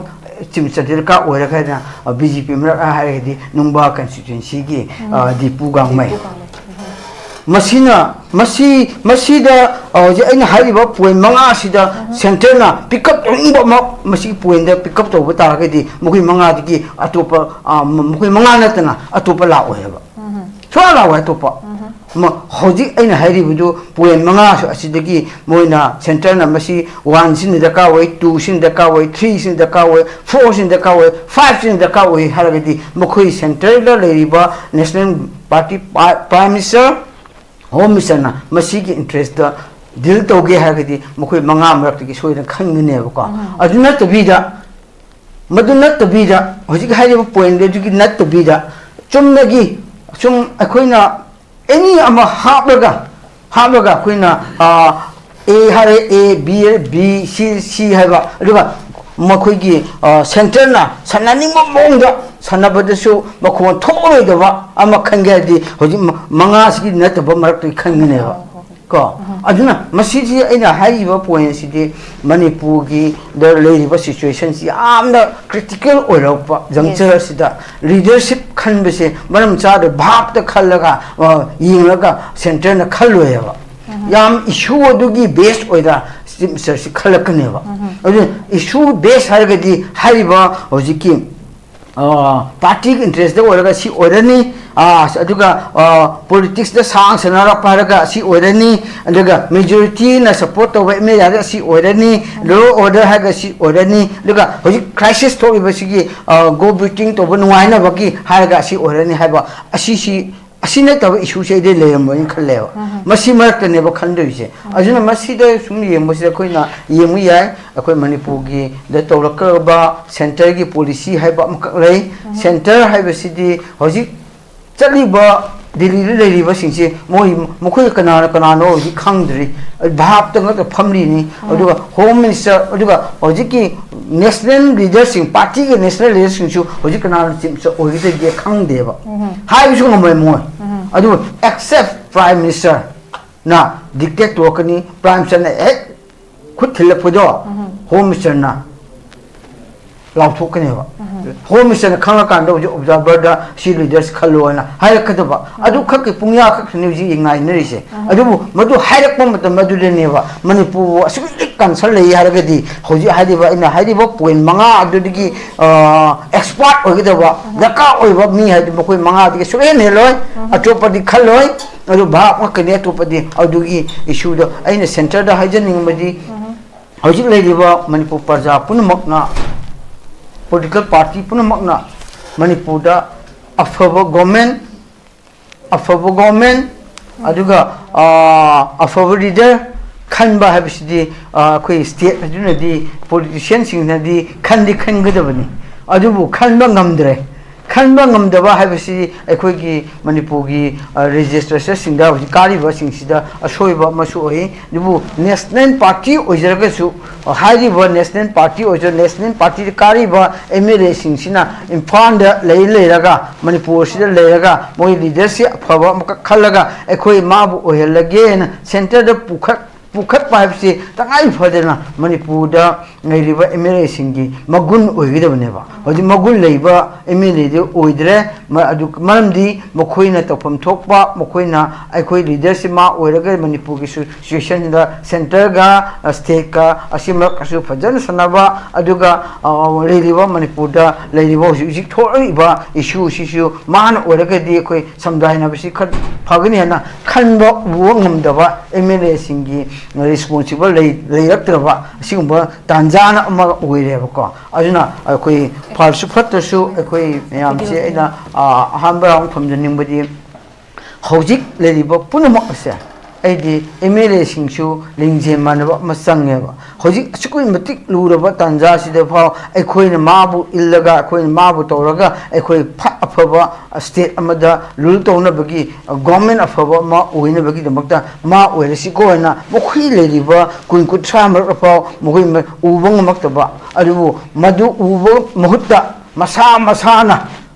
ꯆꯤꯝꯆ ꯗꯔꯀꯥꯔ ꯑꯣꯏꯔꯒ ꯍꯥꯏꯅ, ꯑ, B J P ꯃꯔꯛ ꯍꯥꯏꯔꯒꯗꯤ ꯅꯨꯡꯕ constituency ꯒꯤ, ꯑ, ꯗꯤꯄꯨ ꯒꯥꯡꯃꯩ꯫ ꯃꯁꯤꯅ, ꯃꯁꯤ, ꯃꯁꯤꯗ, ꯑ, ꯍꯧꯖꯤꯛ ꯑꯩꯅ ꯍꯥꯏꯔꯤꯕ point ꯃꯉꯥ ꯑꯁꯤꯗ centre ꯅ pick up ꯇꯧꯅꯤꯡꯕ ꯑꯃ ꯃꯁꯤꯒꯤ point ꯗ pick up ꯇꯧꯕ ꯇꯥꯔꯒꯗꯤ ꯃꯈꯣꯏ ꯃꯉꯥꯗꯒꯤ ꯑꯇꯣꯞꯄ, ꯑ, ꯃ-, ꯃꯈꯣꯏ ꯃꯉꯥ ꯅꯠꯇꯅ ꯑꯇꯣꯞꯄ ꯂꯥꯛꯑꯣꯏ ꯍꯥꯏꯕ꯫ ꯁꯨꯡꯂꯥꯛ ꯂꯥꯛꯑꯣꯏ ꯑꯇꯣꯞꯄ꯫ ꯃ-, ꯍꯧꯖꯤꯛ ꯑꯩꯅ ꯍꯥꯏꯔꯤꯕꯗꯨ point ꯃꯉꯥꯁꯨ ꯑꯁꯤꯗꯒꯤ ꯃꯣꯏꯅ centre ꯅ ꯃꯁꯤ one ꯁꯤꯅ ꯗꯔꯀꯥꯔ ꯑꯣꯏ, two ꯁꯤꯅ ꯗꯔꯀꯥꯔ ꯑꯣꯏ, three ꯁꯤꯅ ꯗꯔꯀꯥꯔ ꯑꯣꯏ, four ꯁꯤꯅ ꯗꯔꯀꯥꯔ ꯑꯣꯏ, five ꯁꯤꯅ ꯗꯔꯀꯥꯔ ꯑꯣꯏ ꯍꯥꯏꯔꯒꯗꯤ ꯃꯈꯣꯏ centre ꯗ ꯂꯩꯔꯤꯕ National Party ꯄ-, Prime Minister, Home Minister ꯅ ꯃꯁꯤꯒꯤ interest ꯇ deal ꯇꯧꯒꯦ ꯍꯥꯏꯔꯒꯗꯤ ꯃꯈꯣꯏ ꯃꯉꯥ ꯃꯔꯛꯇꯒꯤ ꯁꯣꯏꯗꯅ ꯈꯟꯒꯅꯦꯕꯀꯣ꯫ ꯑꯗꯨ ꯅꯠꯇꯕꯤꯗ, ꯃꯗꯨ ꯅꯠꯇꯕꯤꯗ, ꯍꯧꯖꯤꯛ ꯍꯥꯏꯔꯤꯕ point ꯑꯗꯨꯒꯤ ꯅꯠꯇꯕꯤꯗ, ꯆꯨꯝꯅꯒꯤ ꯁꯨꯝ ꯑꯩꯈꯣꯏꯅ any ꯑꯃ ꯍꯥꯞꯂꯒ, ꯍꯥꯞꯂꯒ ꯑꯩꯈꯣꯏꯅ, ꯑ, A ꯍꯥꯏꯔꯦ, A, B ꯍꯥꯏꯔꯦ, B, C, C ꯍꯥꯏꯕ, ꯑꯗꯨꯒ ꯃꯈꯣꯏꯒꯤ, ꯑ, centre ꯅ ꯁꯥꯟꯅꯅꯤꯡꯕ ꯃꯑꯣꯡꯗ ꯁꯥꯟꯅꯕꯗꯁꯨ ꯃꯈꯣꯟ ꯊꯣꯛꯂꯣꯏꯗꯕ ꯑꯃ ꯈꯟꯒꯦ ꯍꯥꯏꯔꯗꯤ ꯍꯧꯖꯤꯛ ꯃ-, ꯃꯉꯥꯁꯤꯒꯤ ꯅꯠꯇꯕ ꯃꯔꯛꯇꯒꯤ ꯈꯟꯒꯅꯦꯕ꯫ ꯀꯣ? ꯑꯗꯨꯅ ꯃꯁꯤꯁꯤ ꯑꯩꯅ ꯍꯥꯏꯔꯤꯕ point ꯑꯁꯤꯗꯤ ꯃꯅꯤꯄꯨꯔꯒꯤꯗ ꯂꯩꯔꯤꯕ situation ꯁꯤ ꯌꯥꯝꯅ critical ꯑꯣꯏꯔꯛꯄ juncture ꯑꯁꯤꯗ leadership ꯈꯟꯕꯁꯦ ꯃꯔꯝ ꯆꯥꯗ ꯚꯥꯞꯇ ꯈꯜꯂꯒ, ꯑ, ꯌꯦꯡꯂꯒ centre ꯅ ꯈꯜꯂꯣꯏꯌꯦꯕ꯫ ꯌꯥꯝ issue ꯑꯗꯨꯒꯤ base ꯑꯣꯏꯅ Chief Minister ꯁꯤ ꯈꯜꯂꯛꯀꯅꯦꯕ꯫ ꯑꯗꯨꯅ issue base ꯍꯥꯏꯔꯒꯗꯤ ꯍꯥꯏꯔꯤꯕ ꯍꯧꯖꯤꯛꯀꯤ, ꯑ, party ꯒꯤ interest ꯇ ꯑꯣꯏꯔꯒ ꯁꯤ ꯑꯣꯏꯔꯅꯤ, ꯑ, ꯑꯗꯨꯒ, ꯑ, politics ꯇ ꯁꯥꯡ ꯁꯥꯟꯅꯔꯛꯄ ꯍꯥꯏꯔꯒ ꯁꯤ ꯑꯣꯏꯔꯅꯤ, ꯑꯗꯨꯒ majority ꯅ support ꯇꯧꯕ M L A ꯍꯥꯏꯔꯒ ꯁꯤ ꯑꯣꯏꯔꯅꯤ, law order ꯍꯥꯏꯔꯒ ꯁꯤ ꯑꯣꯏꯔꯅꯤ, ꯑꯗꯨꯒ ꯍꯧꯖꯤꯛ crisis ꯊꯣꯛꯂꯤꯕꯁꯤꯒꯤ, ꯑ, go between ꯇꯧꯕ ꯅꯨꯡꯉꯥꯏꯅꯕꯒꯤ ꯍꯥꯏꯔꯒ ꯑꯁꯤ ꯑꯣꯏꯔꯅꯤ ꯍꯥꯏꯕ ꯑꯁꯤꯁꯤ, ꯑꯁꯤ ꯅꯠꯇꯕ issue ꯁꯦ ꯑꯩꯗꯤ ꯂꯩꯔꯝꯃꯣꯏꯅ ꯈꯜꯂꯦꯕ꯫ ꯃꯁꯤ ꯃꯔꯛꯇꯅꯦꯕ ꯈꯟꯗꯣꯏꯁꯦ꯫ ꯑꯗꯨꯅ ꯃꯁꯤꯗ ꯁꯨꯝ ꯌꯦꯡꯕꯁꯤꯗ ꯑꯩꯈꯣꯏꯅ ꯌꯦꯡꯕ ꯌꯥꯏ, ꯑꯩꯈꯣꯏ ꯃꯅꯤꯄꯨꯔꯒꯤꯗ ꯇꯧꯔꯛꯀꯗꯕ centre ꯒꯤ policy ꯍꯥꯏꯕ ꯑꯃꯈꯛ ꯂꯩ꯫ Centre ꯍꯥꯏꯕꯁꯤꯗꯤ ꯍꯧꯖꯤꯛ ꯆꯠꯂꯤꯕ ꯗꯤꯜꯂꯤꯗ ꯂꯩꯔꯤꯕꯁꯤꯡꯁꯦ ꯃꯣꯏ, ꯃꯈꯣꯏ ꯀꯅꯥꯅ ꯀꯅꯥꯅꯣ ꯍꯧꯖꯤꯛ ꯈꯪꯗ꯭ꯔꯤ꯫ ꯚꯥꯞꯇ ꯉꯥꯛꯇ ꯐꯝꯂꯤꯅꯤ꯫ ꯑꯗꯨꯒ ꯍꯣꯝ ꯃꯤꯅꯤꯁꯇꯔ, ꯑꯗꯨꯒ ꯍꯧꯖꯤꯛꯀꯤ ꯅꯦꯁꯅꯦꯜ ꯂꯤꯗꯔꯁꯤꯡ, ꯄꯥꯔꯇꯤꯒꯤ ꯅꯦꯁꯅꯦꯜ ꯂꯤꯗꯔꯁꯤꯡꯁꯨ ꯍꯧꯖꯤꯛ ꯀꯅꯥꯅ ꯆꯤꯞ ꯃꯤꯅꯤꯁꯇꯔ ꯑꯣꯏꯒꯗꯒꯦ ꯈꯪꯗꯦꯕ꯫ ꯍꯥꯏꯕꯁꯨ ꯉꯝꯃꯣꯏ ꯃꯣꯏ꯫ ꯑꯗꯨꯕꯨ ꯑꯦꯛꯁꯦꯞ ꯄ꯭ꯔꯥꯏꯝ ꯃꯤꯅꯤꯁꯇꯔꯅ ꯗꯤꯛꯇꯦꯠ ꯇꯧꯔꯛꯀꯅꯤ꯫ ꯄ꯭ꯔꯥꯏꯝ ꯃꯤꯅꯤꯁꯇꯔꯅ ꯍꯦꯛ ꯈꯨꯠ ꯊꯤꯜꯂꯛꯄꯗꯣ ꯍꯣꯝ ꯃꯤꯅꯤꯁꯇꯔꯅ ꯂꯥꯎꯊꯣꯛꯀꯅꯦꯕ꯫ ꯍꯣꯝ ꯃꯤꯅꯤꯁꯇꯔꯅ ꯈꯪꯉꯀꯥꯟꯗ ꯍꯧꯖꯤꯛ ꯑꯣꯕꯖꯥꯔꯚꯔꯗ ꯁꯤ ꯂꯤꯗꯔꯁꯤ ꯈꯜꯂꯣ ꯍꯥꯏꯅ ꯍꯥꯏꯔꯛꯀꯗꯕ꯫ ꯑꯗꯨ ꯈꯛꯀꯤ ꯄꯨꯡꯌꯥ ꯈꯛꯇꯅꯤ ꯍꯧꯖꯤꯛ ꯉꯥꯏꯅꯔꯤꯁꯦ꯫ ꯑꯗꯨꯕꯨ ꯃꯗꯨ ꯍꯥꯏꯔꯛꯄ ꯃꯇꯝ ꯑꯗꯨꯗꯅꯦꯕ ꯃꯅꯤꯄꯨꯔꯕꯨ ꯑꯁꯨꯛꯀꯤ ꯀꯟꯁꯔꯟ ꯂꯩ ꯍꯥꯏꯔꯒꯗꯤ ꯍꯧꯖꯤꯛ ꯍꯥꯏꯔꯤꯕ, ꯑꯩꯅ ꯍꯥꯏꯔꯤꯕ ꯄꯣꯏꯟ ꯃꯉꯥ ꯑꯗꯨꯗꯒꯤ ꯑꯦꯛꯁꯄꯥꯔꯠ ꯑꯣꯏꯒꯗꯕ ꯗꯔꯀꯥꯔ ꯑꯣꯏꯕ ꯃꯤ ꯍꯥꯏꯗꯤ ꯃꯈꯣꯏ ꯃꯉꯥꯗꯒꯤ ꯁꯨꯛꯍꯦꯟ ꯍꯦꯜꯂꯣꯏ꯫ ꯑꯇꯣꯞꯄꯗꯤ ꯈꯜꯂꯣꯏ꯫ ꯑꯗꯨ ꯚꯥꯞ ꯉꯛꯀꯅꯤ꯫ ꯑꯇꯣꯞꯄꯗꯤ ꯑꯗꯨꯒꯤ ꯏꯁꯨꯗꯣ ꯑꯩꯅ ꯁꯦꯟꯇꯔꯗ ꯍꯥꯏꯖꯅꯤꯡꯕꯗꯤ ꯍꯧꯖꯤꯛ ꯂꯩꯔꯤꯕ ꯃꯅꯤꯄꯨꯔ ꯄ꯭ꯔꯖꯥ ꯄꯨꯝꯅꯃꯛꯅ, ꯄꯣꯂꯤꯇꯤꯀꯦꯜ ꯄꯥꯔꯇꯤ ꯄꯨꯝꯅꯃꯛꯅ ꯃꯅꯤꯄꯨꯔꯗ ꯑꯐꯕ ꯒꯣꯔꯃꯦꯟ, ꯑꯐꯕ ꯒꯣꯔꯃꯦꯟ, ꯑꯗꯨꯒ ꯑꯐꯕ ꯂꯤꯗꯔ ꯈꯟꯕ ꯍꯥꯏꯕꯁꯤꯗꯤ ꯑꯩꯈꯣꯏ ꯁ꯭ꯇꯦꯠ ꯑꯗꯨꯅꯗꯤ, ꯄꯣꯂꯤꯇꯤꯁꯤꯌꯥꯟꯁꯤꯡꯅꯗꯤ ꯈꯟꯗꯤ ꯈꯟꯒꯗꯕꯅꯤ꯫ ꯑꯗꯨꯕꯨ ꯈꯟꯕ ꯉꯝꯗ꯭ꯔꯦ꯫ ꯈꯟꯕ ꯉꯝꯗꯕ ꯍꯥꯏꯕꯁꯤ ꯑꯩꯈꯣꯏꯒꯤ ꯃꯅꯤꯄꯨꯔꯒꯤ ꯔꯦꯖꯤꯁꯇ꯭ꯔꯦꯁꯟꯁꯤꯡꯗ ꯍꯧꯖꯤꯛ ꯀꯥꯔꯤꯕꯁꯤꯡꯁꯤꯗ ꯑꯁꯣꯏꯕ ꯑꯃꯁꯨ ꯑꯣꯏ꯫ ꯑꯗꯨꯕꯨ ꯅꯦꯁꯅꯦꯜ ꯄꯥꯔꯇꯤ ꯑꯣꯏꯖꯔꯒꯁꯨ, ꯍꯥꯏꯔꯤꯕ ꯅꯦꯁꯅꯦꯜ ꯄꯥꯔꯇꯤ ꯑꯣꯏꯖ ꯅꯦꯁꯅꯦꯜ ꯄꯥꯔꯇꯤꯗ ꯀꯥꯔꯤꯕ ꯑꯦꯝ ꯑꯦꯜ ꯑꯦꯁꯤꯡꯁꯤꯅ ꯏꯝꯐꯥꯜꯗ ꯂꯩ ꯂꯩꯔꯒ, ꯃꯅꯤꯄꯨꯔꯁꯤꯗ ꯂꯩꯔꯒ ꯃꯣꯏ ꯂꯤꯗꯔꯁꯤ ꯑꯐꯕ ꯑꯃꯈꯛ ꯈꯜꯂꯒ ꯑꯩꯈꯣꯏ ꯃꯥꯕꯨ ꯑꯣꯏꯍꯜꯂꯒꯦꯅ ꯁꯦꯟꯇꯔꯗ ꯄꯨꯈꯠ ꯄꯨꯈꯠꯄ ꯍꯥꯏꯕꯁꯤ ꯇꯉꯥꯏ ꯐꯗꯅ ꯃꯅꯤꯄꯨꯔꯗ ꯂꯩꯔꯤꯕ ꯑꯦꯝ ꯑꯦꯜ ꯑꯦꯁꯤꯡꯒꯤ ꯃꯒꯨꯟ ꯑꯣꯏꯒꯗꯕꯅꯦꯕ꯫ ꯍꯧꯖꯤꯛ ꯃꯒꯨꯟ ꯂꯩꯕ ꯑꯦꯝ ꯑꯦꯜ ꯑꯦꯗꯤ ꯑꯣꯏꯗ꯭ꯔꯦ꯫ ꯃ-, ꯑꯗꯨ ꯃꯔꯝꯗꯤ ꯃꯈꯣꯏꯅ ꯇꯧꯐꯝ ꯊꯣꯛꯄ, ꯃꯈꯣꯏꯅ ꯑꯩꯈꯣꯏ ꯂꯤꯗꯔꯁꯤ ꯃꯥ ꯑꯣꯏꯔꯒ ꯃꯅꯤꯄꯨꯔꯒꯤ ꯁꯤꯆꯨꯋꯦꯁꯟꯗ ꯁꯦꯟꯇꯔꯒ ꯁ꯭ꯇꯦꯠꯀ ꯑꯁꯤ ꯃꯔꯛꯇꯁꯨ ꯐꯖꯅ ꯁꯥꯟꯅꯕ, ꯑꯗꯨꯒ ꯂꯩꯔꯤꯕ ꯃꯅꯤꯄꯨꯔꯗ ꯂꯩꯔꯤꯕ ꯍꯧꯖꯤꯛ ꯍꯧꯖꯤꯛ ꯊꯣꯛꯂꯛꯏꯕ ꯏꯁꯨꯁꯤꯁꯨ ꯃꯥꯅ ꯑꯣꯏꯔꯒꯗꯤ ꯑꯩꯈꯣꯏ ꯁꯃꯨꯗꯥꯏꯅꯕꯁꯤ ꯈꯔ ꯐꯒꯅꯤ ꯍꯥꯏꯅ ꯈꯟꯕ ꯎꯕ ꯉꯝꯗꯕ ꯑꯦꯝ ꯑꯦꯜ ꯑꯦꯁꯤꯡꯒꯤ ꯔꯦꯁꯄꯣꯟꯁꯤꯕꯜ ꯂꯩ-, ꯂꯩꯔꯛꯇ꯭ꯔꯕ ꯑꯁꯤꯒꯨꯝꯕ ꯇꯥꯟꯖꯥꯅ ꯑꯃ ꯑꯣꯏꯔꯦꯕꯀꯣ꯫ ꯑꯗꯨꯅ ꯑꯩꯈꯣꯏ ꯐꯔꯁꯨ ꯐꯠꯇ꯭ꯔꯁꯨ ꯑꯩꯈꯣꯏ ꯃꯌꯥꯝꯁꯦ ꯑꯩꯅ, ꯑ, ꯑꯍꯥꯟꯕ ꯔꯥꯎꯟ ꯊꯝꯖꯅꯤꯡꯕꯗꯤ ꯍꯧꯖꯤꯛ ꯂꯩꯔꯤꯕ ꯄꯨꯝꯅꯃꯛ ꯑꯁꯦ ꯑꯩꯗꯤ ꯑꯦꯝ ꯑꯦꯜ ꯑꯦꯁꯤꯡꯁꯨ ꯂꯤꯡꯖꯦꯜ ꯃꯥꯟꯅꯕ ꯑꯃ ꯆꯪꯉꯦꯕ꯫ ꯍꯧꯖꯤꯛ ꯑꯁꯨꯛꯀꯤ ꯃꯇꯤꯛ ꯂꯨꯔꯕ ꯇꯥꯟꯖꯥꯁꯤꯗ ꯐꯥꯎ ꯑꯩꯈꯣꯏꯅ ꯃꯥꯕꯨ ꯏꯜꯂꯒ, ꯑꯩꯈꯣꯏꯅ ꯃꯥꯕꯨ ꯇꯧꯔꯒ, ꯑꯩꯈꯣꯏ ꯐ-, ꯑꯐꯕ ꯁ꯭ꯇꯦꯠ ꯑꯃꯗ ꯔꯨꯜ ꯇꯧꯅꯕꯒꯤ, ꯒꯣꯔꯃꯦꯟ ꯑꯐꯕ ꯑꯃ ꯑꯣꯏꯅꯕꯒꯤꯗꯃꯛꯇ ꯃꯥ ꯑꯣꯏꯔꯁꯤꯀꯣ ꯍꯥꯏꯅ ꯃꯈꯣꯏ ꯂꯩꯔꯤꯕ ꯀꯨꯟ ꯀꯨꯟꯊ꯭ꯔꯥ ꯃꯔꯛꯇ ꯐꯥꯎ ꯃꯈꯣꯏ ꯃ-, ꯎꯕ ꯉꯝꯃꯛꯇꯕ, ꯑꯗꯨꯕꯨ ꯃꯗꯨ ꯎꯕ ꯃꯍꯨꯠꯇ ꯃꯁꯥ ꯃꯁꯥꯅ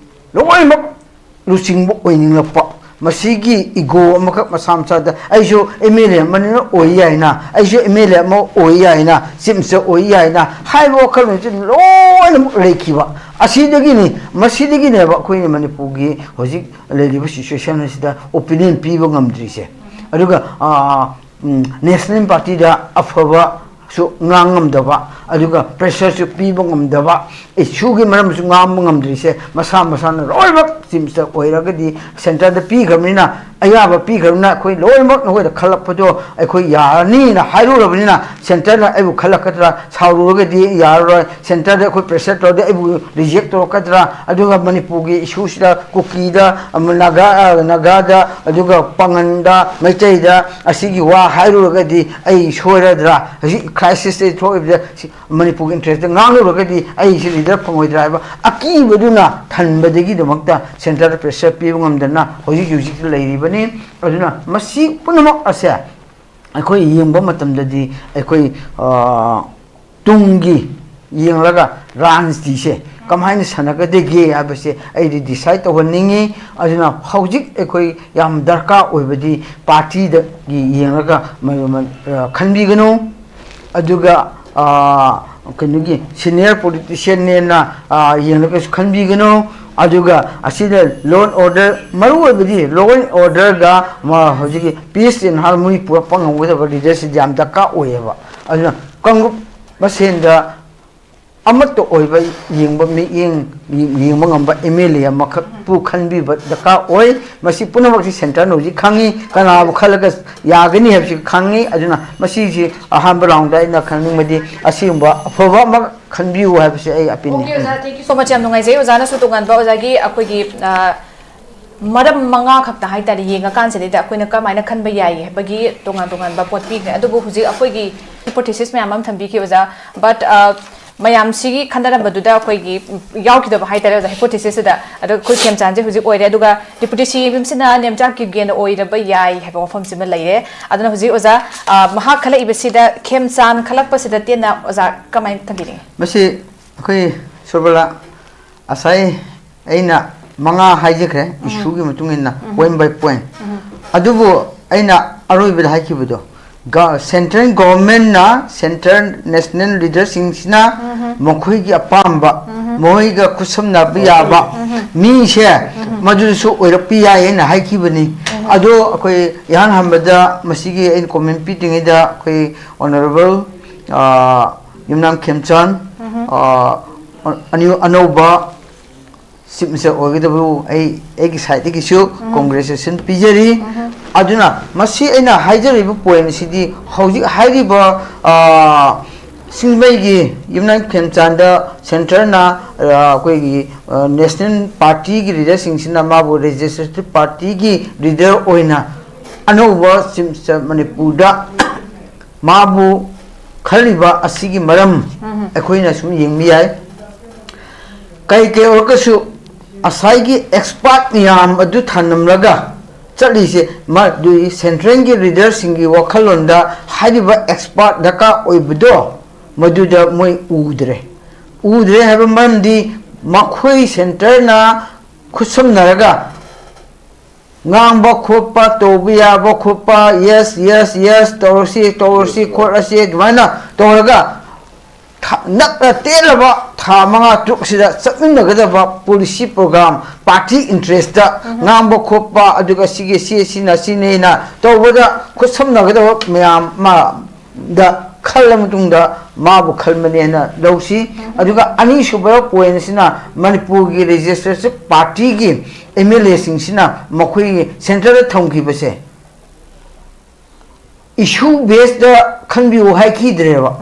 ꯂꯣꯏꯅꯃꯛ ꯂꯨꯆꯤꯡꯕ ꯑꯣꯏꯅꯤꯡꯂꯛꯄ, ꯃꯁꯤꯒꯤ ꯏꯒꯣ ꯑꯃꯈꯛ ꯃꯁꯥ ꯃꯁꯥꯗ, "ꯑꯩꯁꯨ ꯑꯦꯝ ꯑꯦꯜ ꯑꯦ ꯑꯃꯅꯤꯅ ꯑꯣꯏ ꯌꯥꯏꯅ, ꯑꯩꯁꯨ ꯑꯦꯝ ꯑꯦꯜ ꯑꯦ ꯑꯃ ꯑꯣꯏ ꯌꯥꯏꯅ, ꯆꯤꯞ ꯃꯤꯅꯤꯁꯇꯔ ꯑꯣꯏ ꯌꯥꯏꯅ" ꯍꯥꯏꯕ ꯋꯥꯈꯜꯂꯣꯟꯁꯤ ꯂꯣꯏꯅꯃꯛ ꯂꯩꯈꯤꯕ꯫ ꯑꯁꯤꯗꯒꯤꯅꯤ, ꯃꯁꯤꯗꯒꯤꯅꯦꯕ ꯑꯩꯈꯣꯏꯅ ꯃꯅꯤꯄꯨꯔꯒꯤ ꯍꯧꯖꯤꯛ ꯂꯩꯔꯤꯕ ꯁꯤꯆꯨꯋꯦꯁꯟ ꯑꯁꯤꯗ ꯑꯣꯄꯤꯅꯤꯌꯟ ꯄꯤꯕ ꯉꯝꯗ꯭ꯔꯤꯁꯦ꯫ ꯑꯗꯨꯒ, ꯑꯥ, ꯎꯝ, ꯅꯦꯁꯅꯦꯜ ꯄꯥꯔꯇꯤꯗ ꯑꯐꯕꯁꯨ ꯉꯥꯡ ꯉꯝꯗꯕ, ꯑꯗꯨꯒ ꯄ꯭ꯔꯦꯁꯔꯁꯨ ꯄꯤꯕ ꯉꯝꯗꯕ, ꯏꯁꯨꯒꯤ ꯃꯔꯝꯁꯨ ꯉꯥꯡꯕ ꯉꯝꯗ꯭ꯔꯤꯁꯦ ꯃꯁꯥ ꯃꯁꯥꯅ ꯂꯣꯏꯅꯃꯛ ꯆꯤꯞ ꯃꯤꯅꯤꯁꯇꯔ ꯑꯣꯏꯔꯒꯗꯤ, ꯁꯦꯟꯇꯔꯗ ꯄꯤꯈ꯭ꯔꯕꯅꯤꯅ, ꯑꯌꯥꯕ ꯄꯤꯈ꯭ꯔꯕꯅꯤꯅ, ꯑꯩꯈꯣꯏ ꯂꯣꯏꯅꯃꯛ ꯅꯈꯣꯏꯗ ꯈꯜꯂꯛꯄꯗꯣ ꯑꯩꯈꯣꯏ ꯌꯥꯔꯅꯤꯅ ꯍꯥꯏꯔꯨꯔꯕꯅꯤꯅ, ꯁꯦꯟꯇꯔꯅ ꯑꯩꯕꯨ ꯈꯜꯂꯛꯀꯗ꯭ꯔꯥ, ꯁꯥꯎꯔꯨꯔꯒꯗꯤ ꯌꯥꯔꯔꯣꯏ, ꯁꯦꯟꯇꯔꯗ ꯑꯩꯈꯣꯏ ꯄ꯭ꯔꯦꯁꯔ ꯇꯧꯔꯗꯤ ꯑꯩꯕꯨ ꯔꯤꯖꯦꯛ ꯇꯧꯔꯛꯀꯗ꯭ꯔꯥ, ꯑꯗꯨꯒ ꯃꯅꯤꯄꯨꯔꯒꯤ ꯏꯁꯨꯁꯤꯗ ꯀꯨꯀꯤꯗ, ꯑꯃ, ꯅꯥꯒꯥ, ꯑ, ꯅꯥꯒꯥꯗ, ꯑꯗꯨꯒ ꯄꯥꯉꯟꯗ, ꯃꯩꯇꯩꯗ ꯑꯁꯤꯒꯤ ꯋꯥ ꯍꯥꯏꯔꯨꯔꯒꯗꯤ ꯑꯩ ꯁꯣꯏꯔꯗ꯭ꯔꯥ? ꯍꯧꯖꯤꯛ ꯀ꯭ꯔꯥꯏꯁꯤꯁꯇ ꯊꯣꯛꯏꯕꯗ ꯁꯤ ꯃꯅꯤꯄꯨꯔꯒꯤ ꯏꯟꯇꯔꯦꯁꯇ ꯉꯥꯡꯂꯨꯔꯒꯗꯤ ꯑꯩꯁꯤ ꯂꯤꯗꯔ ꯐꯪꯉꯣꯏꯗ꯭ꯔꯥ ꯍꯥꯏꯕ ꯑꯀꯤꯕꯗꯨꯅ ꯊꯟꯕꯗꯒꯤꯗꯃꯛꯇ ꯁꯦꯟꯇꯔꯗ ꯄ꯭ꯔꯦꯁꯔ ꯄꯤꯕ ꯉꯝꯗꯅ ꯍꯧꯖꯤꯛ ꯍꯧꯖꯤꯛꯇ ꯂꯩꯔꯤꯕꯅꯤ꯫ ꯑꯗꯨꯅ ꯃꯁꯤ ꯄꯨꯝꯅꯃꯛ ꯑꯁꯦ ꯑꯩꯈꯣꯏ ꯌꯦꯡꯕ ꯃꯇꯝꯗꯗꯤ ꯑꯩꯈꯣꯏ, ꯑ, ꯇꯨꯡꯒꯤ ꯌꯦꯡꯂꯒ ꯔꯥꯖꯅꯤꯇꯤꯁꯦ ꯀꯃꯥꯏꯅ ꯁꯥꯟꯅꯒꯗꯒꯦ ꯍꯥꯏꯕꯁꯦ ꯑꯩꯗꯤ ꯗꯤꯁꯥꯏꯠ ꯇꯧꯍꯟꯅꯤꯡꯉꯤ꯫ ꯑꯗꯨꯅ ꯍꯧꯖꯤꯛ ꯑꯩꯈꯣꯏ ꯌꯥꯝ ꯗꯔꯀꯥꯔ ꯑꯣꯏꯕꯗꯤ ꯄꯥꯔꯇꯤꯗꯒꯤ ꯌꯦꯡꯂꯒ ꯃ-, ꯃ-, ꯑ, ꯈꯟꯕꯤꯒꯅꯨ꯫ ꯑꯗꯨꯒ, ꯑ, ꯀꯩꯅꯣꯒꯤ ꯁꯤꯅꯤꯌꯔ ꯄꯣꯂꯤꯇꯤꯁꯤꯌꯟꯅꯦꯅ, ꯑ, ꯌꯦꯡꯂꯒꯁꯨ ꯈꯟꯕꯤꯒꯅꯨ꯫ ꯑꯗꯨꯒ ꯑꯁꯤꯗ law and order, ꯃꯔꯨ ꯑꯣꯏꯕꯗꯤ law and orderꯒ ꯃ-, ꯍꯧꯖꯤꯛꯀꯤ peace and harmony ꯄꯨꯔꯛꯄ ꯉꯝꯒꯗꯕ ꯂꯤꯗꯔꯁꯤꯗꯤ ꯌꯥꯝ ꯗꯔꯀꯥꯔ ꯑꯣꯏꯌꯦꯕ꯫ ꯑꯗꯨꯅ ꯀꯥꯡꯂꯨꯞ ꯃꯁꯦꯟꯗ ꯑꯃꯠꯇ ꯑꯣꯏꯕ ꯌꯦꯡꯕ ꯃꯤꯠꯌꯦꯡ, ꯌꯦꯡꯕ ꯉꯝꯕ ꯑꯦꯝ ꯑꯦꯜ ꯑꯦ ꯑꯃꯈꯛꯄꯨ ꯈꯟꯕꯤꯕ ꯗꯔꯀꯥꯔ ꯑꯣꯏ꯫ ꯃꯁꯤ ꯄꯨꯝꯅꯃꯛꯁꯤ ꯁꯦꯟꯇꯔꯅ ꯍꯧꯖꯤꯛ ꯈꯪꯉꯤ, ꯀꯅꯥꯕꯨ ꯈꯜꯂꯒ ꯌꯥꯒꯅꯤ ꯍꯥꯏꯕꯁꯤ ꯈꯪꯉꯤ꯫ ꯑꯗꯨꯅ ꯃꯁꯤꯁꯤ ꯑꯍꯥꯟꯕ ꯔꯥꯎꯟꯗ ꯑꯩꯅ ꯈꯪꯅꯤꯡꯕꯗꯤ ꯑꯁꯤꯒꯨꯝꯕ ꯑꯐꯕ ꯑꯃ ꯈꯟꯕꯤꯌꯨ ꯍꯥꯏꯕꯁꯤ ꯑꯩ ꯑꯄꯤꯜꯅꯤ꯫ Okay, ꯑꯣꯖꯥ, thank you so much. ꯌꯥꯝ ꯅꯨꯡꯉꯥꯏꯖꯩ꯫ ꯑꯣꯖꯥꯅꯁꯨ ꯇꯣꯉꯥꯟꯕ ꯑꯣꯖꯥꯒꯤ ꯑꯩꯈꯣꯏꯒꯤ, ꯑ, ꯃꯔꯝ ꯃꯉꯥ ꯈꯛꯇ ꯍꯥꯏꯇꯥꯔꯦ ꯌꯦꯡꯉꯀꯥꯟꯁꯤꯗꯩꯗ ꯑꯩꯈꯣꯏꯅ ꯀꯃꯥꯏꯅ ꯈꯟꯕ ꯌꯥꯏ ꯍꯥꯏꯕꯒꯤ ꯇꯣꯉꯥꯟ ꯇꯣꯉꯥꯟꯕ ꯄꯣꯠ ꯄꯤꯈ꯭ꯔꯦ꯫ ꯑꯗꯨꯕꯨ ꯍꯧꯖꯤꯛ ꯑꯩꯈꯣꯏꯒꯤ hypothesis ꯃꯌꯥꯝ ꯑꯃ ꯊꯝꯕꯤꯈꯤ ꯑꯣꯖꯥ꯫ But ꯃꯌꯥꯝꯁꯤꯒꯤ ꯈꯟꯅꯔꯝꯕꯗꯨꯗ ꯑꯩꯈꯣꯏꯒꯤ ꯌꯥꯎꯈꯤꯗꯕ ꯍꯥꯏꯇꯥꯔꯦ ꯑꯣꯖꯥ, hypothesis ꯁꯤꯗ꯫ ꯑꯗꯣ ꯑꯩꯈꯣꯏ ꯈꯦꯝꯆꯥꯟꯁꯦ ꯍꯧꯖꯤꯛ ꯑꯣꯏꯔꯦ꯫ ꯑꯗꯨꯒ Deputy C M ꯁꯤꯅ ꯅꯦꯝꯆꯥ ꯀꯤꯞꯒꯦꯟ ꯑꯣꯏꯔꯕ ꯌꯥꯏ ꯍꯥꯏꯕ ꯋꯥꯐꯝꯁꯤꯃ ꯂꯩꯔꯦ꯫ ꯑꯗꯨꯅ ꯍꯧꯖꯤꯛ ꯑꯣꯖꯥ, ꯃꯍꯥꯛ ꯈꯜꯂꯛꯏꯕꯁꯤꯗ, ꯈꯦꯝꯆꯥꯟ ꯈꯜꯂꯛꯄꯁꯤꯗ ꯇꯦꯟꯅ ꯑꯣꯖꯥ ꯀꯃꯥꯏꯅ ꯊꯝꯕꯤꯅꯤꯡꯉꯤ? ꯃꯁꯤ ꯑꯩꯈꯣꯏ ꯁꯨꯔꯕꯂꯥ, ꯉꯁꯥꯏ ꯑꯩꯅ ꯃꯉꯥ ꯍꯥꯏꯖꯈ꯭ꯔꯦ ꯏꯁꯨꯒꯤ ꯃꯇꯨꯡ ꯏꯟꯅ, point by point꯫ ꯑꯗꯨꯕꯨ ꯑꯩꯅ ꯑꯔꯣꯏꯕꯗ ꯍꯥꯏꯈꯤꯕꯗꯣ, central government ꯅ central national leader ꯁꯤꯡꯁꯤꯅ ꯃꯈꯣꯏꯒꯤ ꯑꯄꯥꯝꯕ, ꯃꯈꯣꯏꯒ ꯈꯨꯠꯁꯝꯅꯕ ꯌꯥꯕ ꯃꯤꯁꯦ ꯃꯗꯨꯗꯁꯨ ꯑꯣꯏꯔꯛꯄ ꯌꯥꯏ ꯍꯥꯏꯅ ꯍꯥꯏꯈꯤꯕꯅꯤ꯫ ꯑꯗꯣ ꯑꯩꯈꯣꯏ ꯏꯍꯥꯟ ꯍꯥꯟꯕꯗ ꯃꯁꯤꯒꯤ ꯑꯩꯅ comment ꯄꯤꯗ꯭ꯔꯤꯉꯩꯗ ꯑꯩꯈꯣꯏ Honourable ꯌꯨꯝꯅꯥꯝ ꯈꯦꯝꯆꯥꯟ ꯑꯅꯧꯕ Chief Minister ꯑꯣꯏꯒꯗꯕꯕꯨ ꯑꯩ ꯑꯩꯒꯤ side ꯇꯒꯤꯁꯨ congratulation ꯄꯤꯖꯔꯤ꯫ ꯑꯗꯨꯅ ꯃꯁꯤ ꯑꯩꯅ ꯍꯥꯏꯖꯔꯤꯕ point ꯁꯤꯗꯤ ꯍꯧꯖꯤꯛ ꯍꯥꯏꯔꯤꯕ ꯁꯤꯡꯖꯃꯩꯒꯤ ꯌꯨꯝꯅꯥꯝ ꯈꯦꯝꯆꯥꯟꯗ centre ꯅ ꯑꯩꯈꯣꯏꯒꯤ national party ꯒꯤ leader ꯁꯤꯡꯁꯤꯅ ꯃꯥꯕꯨ legislative party ꯒꯤ leader ꯑꯣꯏꯅ ꯑꯅꯧꯕ Chief Minister ꯃꯅꯤꯄꯨꯔꯗ ꯃꯥꯕꯨ ꯈꯜꯂꯤꯕ ꯑꯁꯤꯒꯤ ꯃꯔꯝ ꯑꯩꯈꯣꯏꯅ ꯁꯨꯝ ꯌꯦꯡꯕ ꯌꯥꯏ꯫ ꯀꯩ ꯀꯩ ꯑꯣꯏꯔꯒꯁꯨ ꯉꯁꯥꯏꯒꯤ expert ꯃꯌꯥꯝ ꯑꯗꯨ ꯊꯝꯂꯝꯂꯒ ꯆꯠꯂꯤꯁꯦ ꯃꯗꯨꯒꯤ central ꯒꯤ leader ꯁꯤꯡꯒꯤ ꯋꯥꯈꯜꯂꯣꯟꯗ ꯍꯥꯏꯔꯤꯕ expert ꯗꯔꯀꯥꯔ ꯑꯣꯏꯕꯗꯣ ꯃꯗꯨꯗ ꯃꯣꯏ ꯎꯗ꯭ꯔꯦ꯫ ꯎꯗ꯭ꯔꯦ ꯍꯥꯏꯕ ꯃꯔꯝꯗꯤ ꯃꯈꯣꯏ centre ꯅ ꯈꯨꯠꯁꯝꯅꯔꯒ ꯉꯥꯡꯕ ꯈꯣꯠꯄ ꯇꯧꯕ ꯌꯥꯕ ꯈꯣꯠꯄ, yes, yes, yes, ꯇꯧꯔꯁꯤ, ꯇꯧꯔꯁꯤ, ꯈꯣꯠꯂꯁꯤ, ꯑꯗꯨꯃꯥꯏꯅ ꯇꯧꯔꯒ ꯅꯛꯅ ꯇꯦꯜꯂꯕ ꯊꯥ ꯃꯉꯥ ꯇꯔꯨꯛꯁꯤꯗ ꯆꯠꯃꯤꯟꯅꯒꯗꯕ policy program, party interest ꯉꯥꯡꯕ ꯈꯣꯠꯄ, ꯑꯗꯨꯒ ꯁꯤꯒꯤ ꯁꯤ ꯁꯤꯅ ꯁꯤꯅꯦꯅ ꯇꯧꯕꯗ ꯈꯨꯠꯁꯝꯅꯒꯗꯕ ꯃꯌꯥꯝ ꯑꯃ ꯗ ꯈꯜꯂ ꯃꯇꯨꯡꯗ ꯃꯥꯕꯨ ꯈꯟꯕꯅꯦꯅ ꯂꯧꯁꯤ꯫ ꯑꯗꯨꯒ ꯑꯅꯤꯁꯨꯕ point ꯁꯤꯅ ꯃꯅꯤꯄꯨꯔꯒꯤ legislative party ꯒꯤ M L A ꯁꯤꯡꯁꯤꯅ ꯃꯈꯣꯏꯒꯤ centre ꯗ ꯊꯝꯈꯤꯕꯁꯦ issue based ꯈꯟꯕꯤꯌꯨ ꯍꯥꯏꯈꯤꯗ꯭ꯔꯦꯕ꯫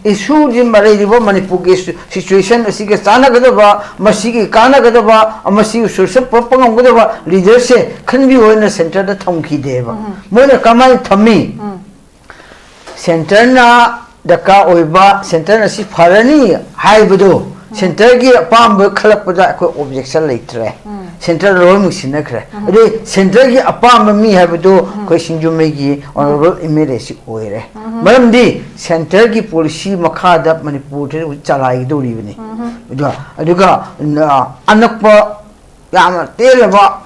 Issueꯁꯤ ꯂꯩꯔꯤꯕ ꯃꯅꯤꯄꯨꯔꯒꯤ ꯁꯤ-, situation ꯑꯁꯤꯒ ꯆꯥꯟꯅꯒꯗꯕ, ꯃꯁꯤꯒꯤ ꯀꯥꯟꯅꯒꯗꯕ, ꯃꯁꯤꯒꯤ solution ꯄꯨꯔꯛꯄ ꯉꯝꯒꯗꯕ leaderꯁꯦ ꯈꯟꯕꯤꯌꯨ ꯍꯥꯏꯅ centreꯗ ꯊꯝꯈꯤꯗꯦꯕ꯫ ꯃꯣꯏꯅ ꯀꯃꯥꯏꯅ ꯊꯝꯃꯤ? Centreꯅ ꯗꯔꯀꯥꯔ ꯑꯣꯏꯕ, centreꯅ ꯁꯤ ꯐꯔꯅꯤ ꯍꯥꯏꯕꯗꯣ centreꯒꯤ ꯑꯄꯥꯝꯕ ꯈꯜꯂꯛꯄꯗ ꯑꯩꯈꯣꯏ objection ꯂꯩꯇ꯭ꯔꯦ꯫ Centre ꯂꯣꯏꯅꯃꯛ ꯁꯤꯟꯅꯈ꯭ꯔꯦ꯫ ꯑꯗꯨ centreꯒꯤ ꯑꯄꯥꯝꯕ ꯃꯤ ꯍꯥꯏꯕꯗꯨ ꯑꯩꯈꯣꯏ ꯁꯤꯡꯖꯃꯩꯒꯤ honourable MLAꯁꯤ ꯑꯣꯏꯔꯦ꯫ ꯃꯔꯝꯗꯤ centreꯒꯤ policy ꯃꯈꯥꯗ ꯃꯅꯤꯄꯨꯔꯁꯤ ꯆꯂꯥꯏꯒꯗꯧꯔꯤꯕꯅꯤ꯫ ꯑꯗꯨꯒ, ꯑꯗꯨꯒ, ꯑ, ꯑꯅꯛꯄ ꯌꯥꯝꯅ ꯇꯦꯜꯂꯕ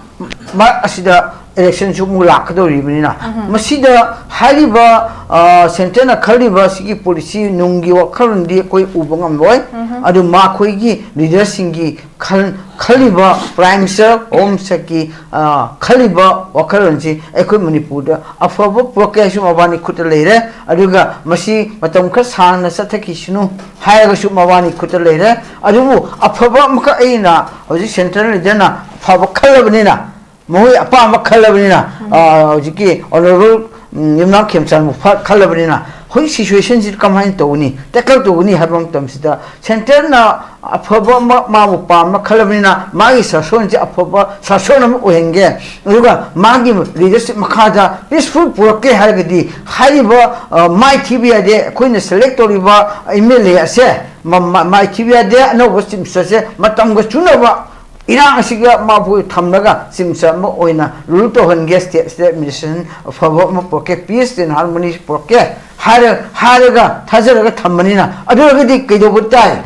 ꯃꯔꯛ ꯑꯁꯤꯗ electionꯁꯨ ꯑꯃꯨꯛ ꯂꯥꯛꯀꯗꯧꯔꯤꯕꯅꯤꯅ, ꯃꯁꯤꯗ ꯍꯥꯏꯔꯤꯕ, ꯑ, centreꯅ ꯈꯜꯂꯤꯕ ꯁꯤꯒꯤ policy ꯅꯨꯡꯒꯤ ꯋꯥꯈꯜꯂꯣꯟꯗꯤ ꯑꯩꯈꯣꯏ ꯎꯕ ꯉꯝꯂꯣꯏ꯫ ꯑꯗꯨ ꯃꯈꯣꯏꯒꯤ leaderꯁꯤꯡꯒꯤ ꯈꯜ-, ꯈꯜꯂꯤꯕ Prime Minister, Home Secretary, ꯑ, ꯈꯜꯂꯤꯕ ꯋꯥꯈꯜꯂꯣꯟꯁꯤ ꯑꯩꯈꯣꯏ ꯃꯅꯤꯄꯨꯔꯗ ꯑꯐꯕ ꯄꯨꯔꯛꯀꯦ ꯍꯥꯏꯁꯨ ꯃꯕꯥꯅꯤ ꯈꯨꯠꯇ ꯂꯩꯔꯦ꯫ ꯑꯗꯨꯒ ꯃꯁꯤ ꯃꯇꯝ ꯈꯔ ꯁꯥꯡꯅ ꯆꯠꯊꯈꯤꯁꯅꯨ ꯍꯥꯏꯔꯒꯁꯨ ꯃꯕꯥꯅꯤ ꯈꯨꯠꯇ ꯂꯩꯔꯦ꯫ ꯑꯗꯨꯕꯨ ꯑꯐꯕ ꯑꯃꯈꯛ ꯑꯩꯅ ꯍꯧꯖꯤꯛ central leaderꯅ ꯑꯐꯕ ꯈꯜꯂꯕꯅꯤꯅ, ꯃꯈꯣꯏ ꯑꯄꯥꯝꯕ ꯈꯜꯂꯕꯅꯤꯅ, ꯑ, ꯍꯧꯖꯤꯛꯀꯤ honourable, ꯎꯝ, ꯌꯨꯝꯅꯥꯝ ꯈꯦꯝꯆꯥꯟꯕꯨ ꯐ-, ꯈꯜꯂꯕꯅꯤꯅ, ꯍꯧꯖꯤꯛ situationꯁꯤ ꯀꯃꯥꯏꯅ ꯇꯧꯒꯅꯤ, tackle ꯇꯧꯒꯅꯤ ꯍꯥꯏꯕ ꯃꯇꯝꯁꯤꯗ centreꯅ ꯑꯐꯕ ꯑꯃ ꯃꯥꯕꯨ ꯄꯥꯝꯕ ꯈꯜꯂꯕꯅꯤꯅ, ꯃꯥꯒꯤ ꯁꯥꯁꯣꯟꯁꯤ ꯑꯐꯕ ꯁꯥꯁꯣꯟ ꯑꯃ ꯑꯣꯏꯍꯟꯒꯦ, ꯑꯗꯨꯒ ꯃꯥꯒꯤ leadership ꯃꯈꯥꯗ peaceful ꯄꯨꯔꯛꯀꯦ ꯍꯥꯏꯔꯒꯗꯤ, ꯍꯥꯏꯔꯤꯕ, ꯑ, ꯃꯥꯏꯊꯤꯕ ꯌꯥꯗꯦ, ꯑꯩꯈꯣꯏꯅ select ꯇꯧꯔꯤꯕ MLA ꯑꯁꯦ ꯃ-, ꯃ-, ꯃꯥꯏꯊꯤꯕ ꯌꯥꯗꯦ, ꯑꯅꯧꯕ chief ministerꯁꯦ ꯃꯇꯝꯒ ꯆꯨꯅꯕ ꯏꯔꯥꯡ ꯑꯁꯤꯒ ꯃꯥꯕꯨ ꯊꯝꯂꯒ chief minister ꯑꯃ ꯑꯣꯏꯅ rule ꯇꯧꯍꯟꯒꯦ, state, state administration ꯑꯐꯕ ꯑꯃ ꯄꯨꯔꯛꯀꯦ, peace and harmony ꯄꯨꯔꯛꯀꯦ ꯍꯥꯏꯔ-, ꯍꯥꯏꯔꯒ ꯊꯥꯖꯔꯒ ꯊꯝꯕꯅꯤꯅ, ꯑꯗꯨ ꯑꯣꯏꯔꯒꯗꯤ ꯀꯩꯗꯧꯕ ꯇꯥꯏ?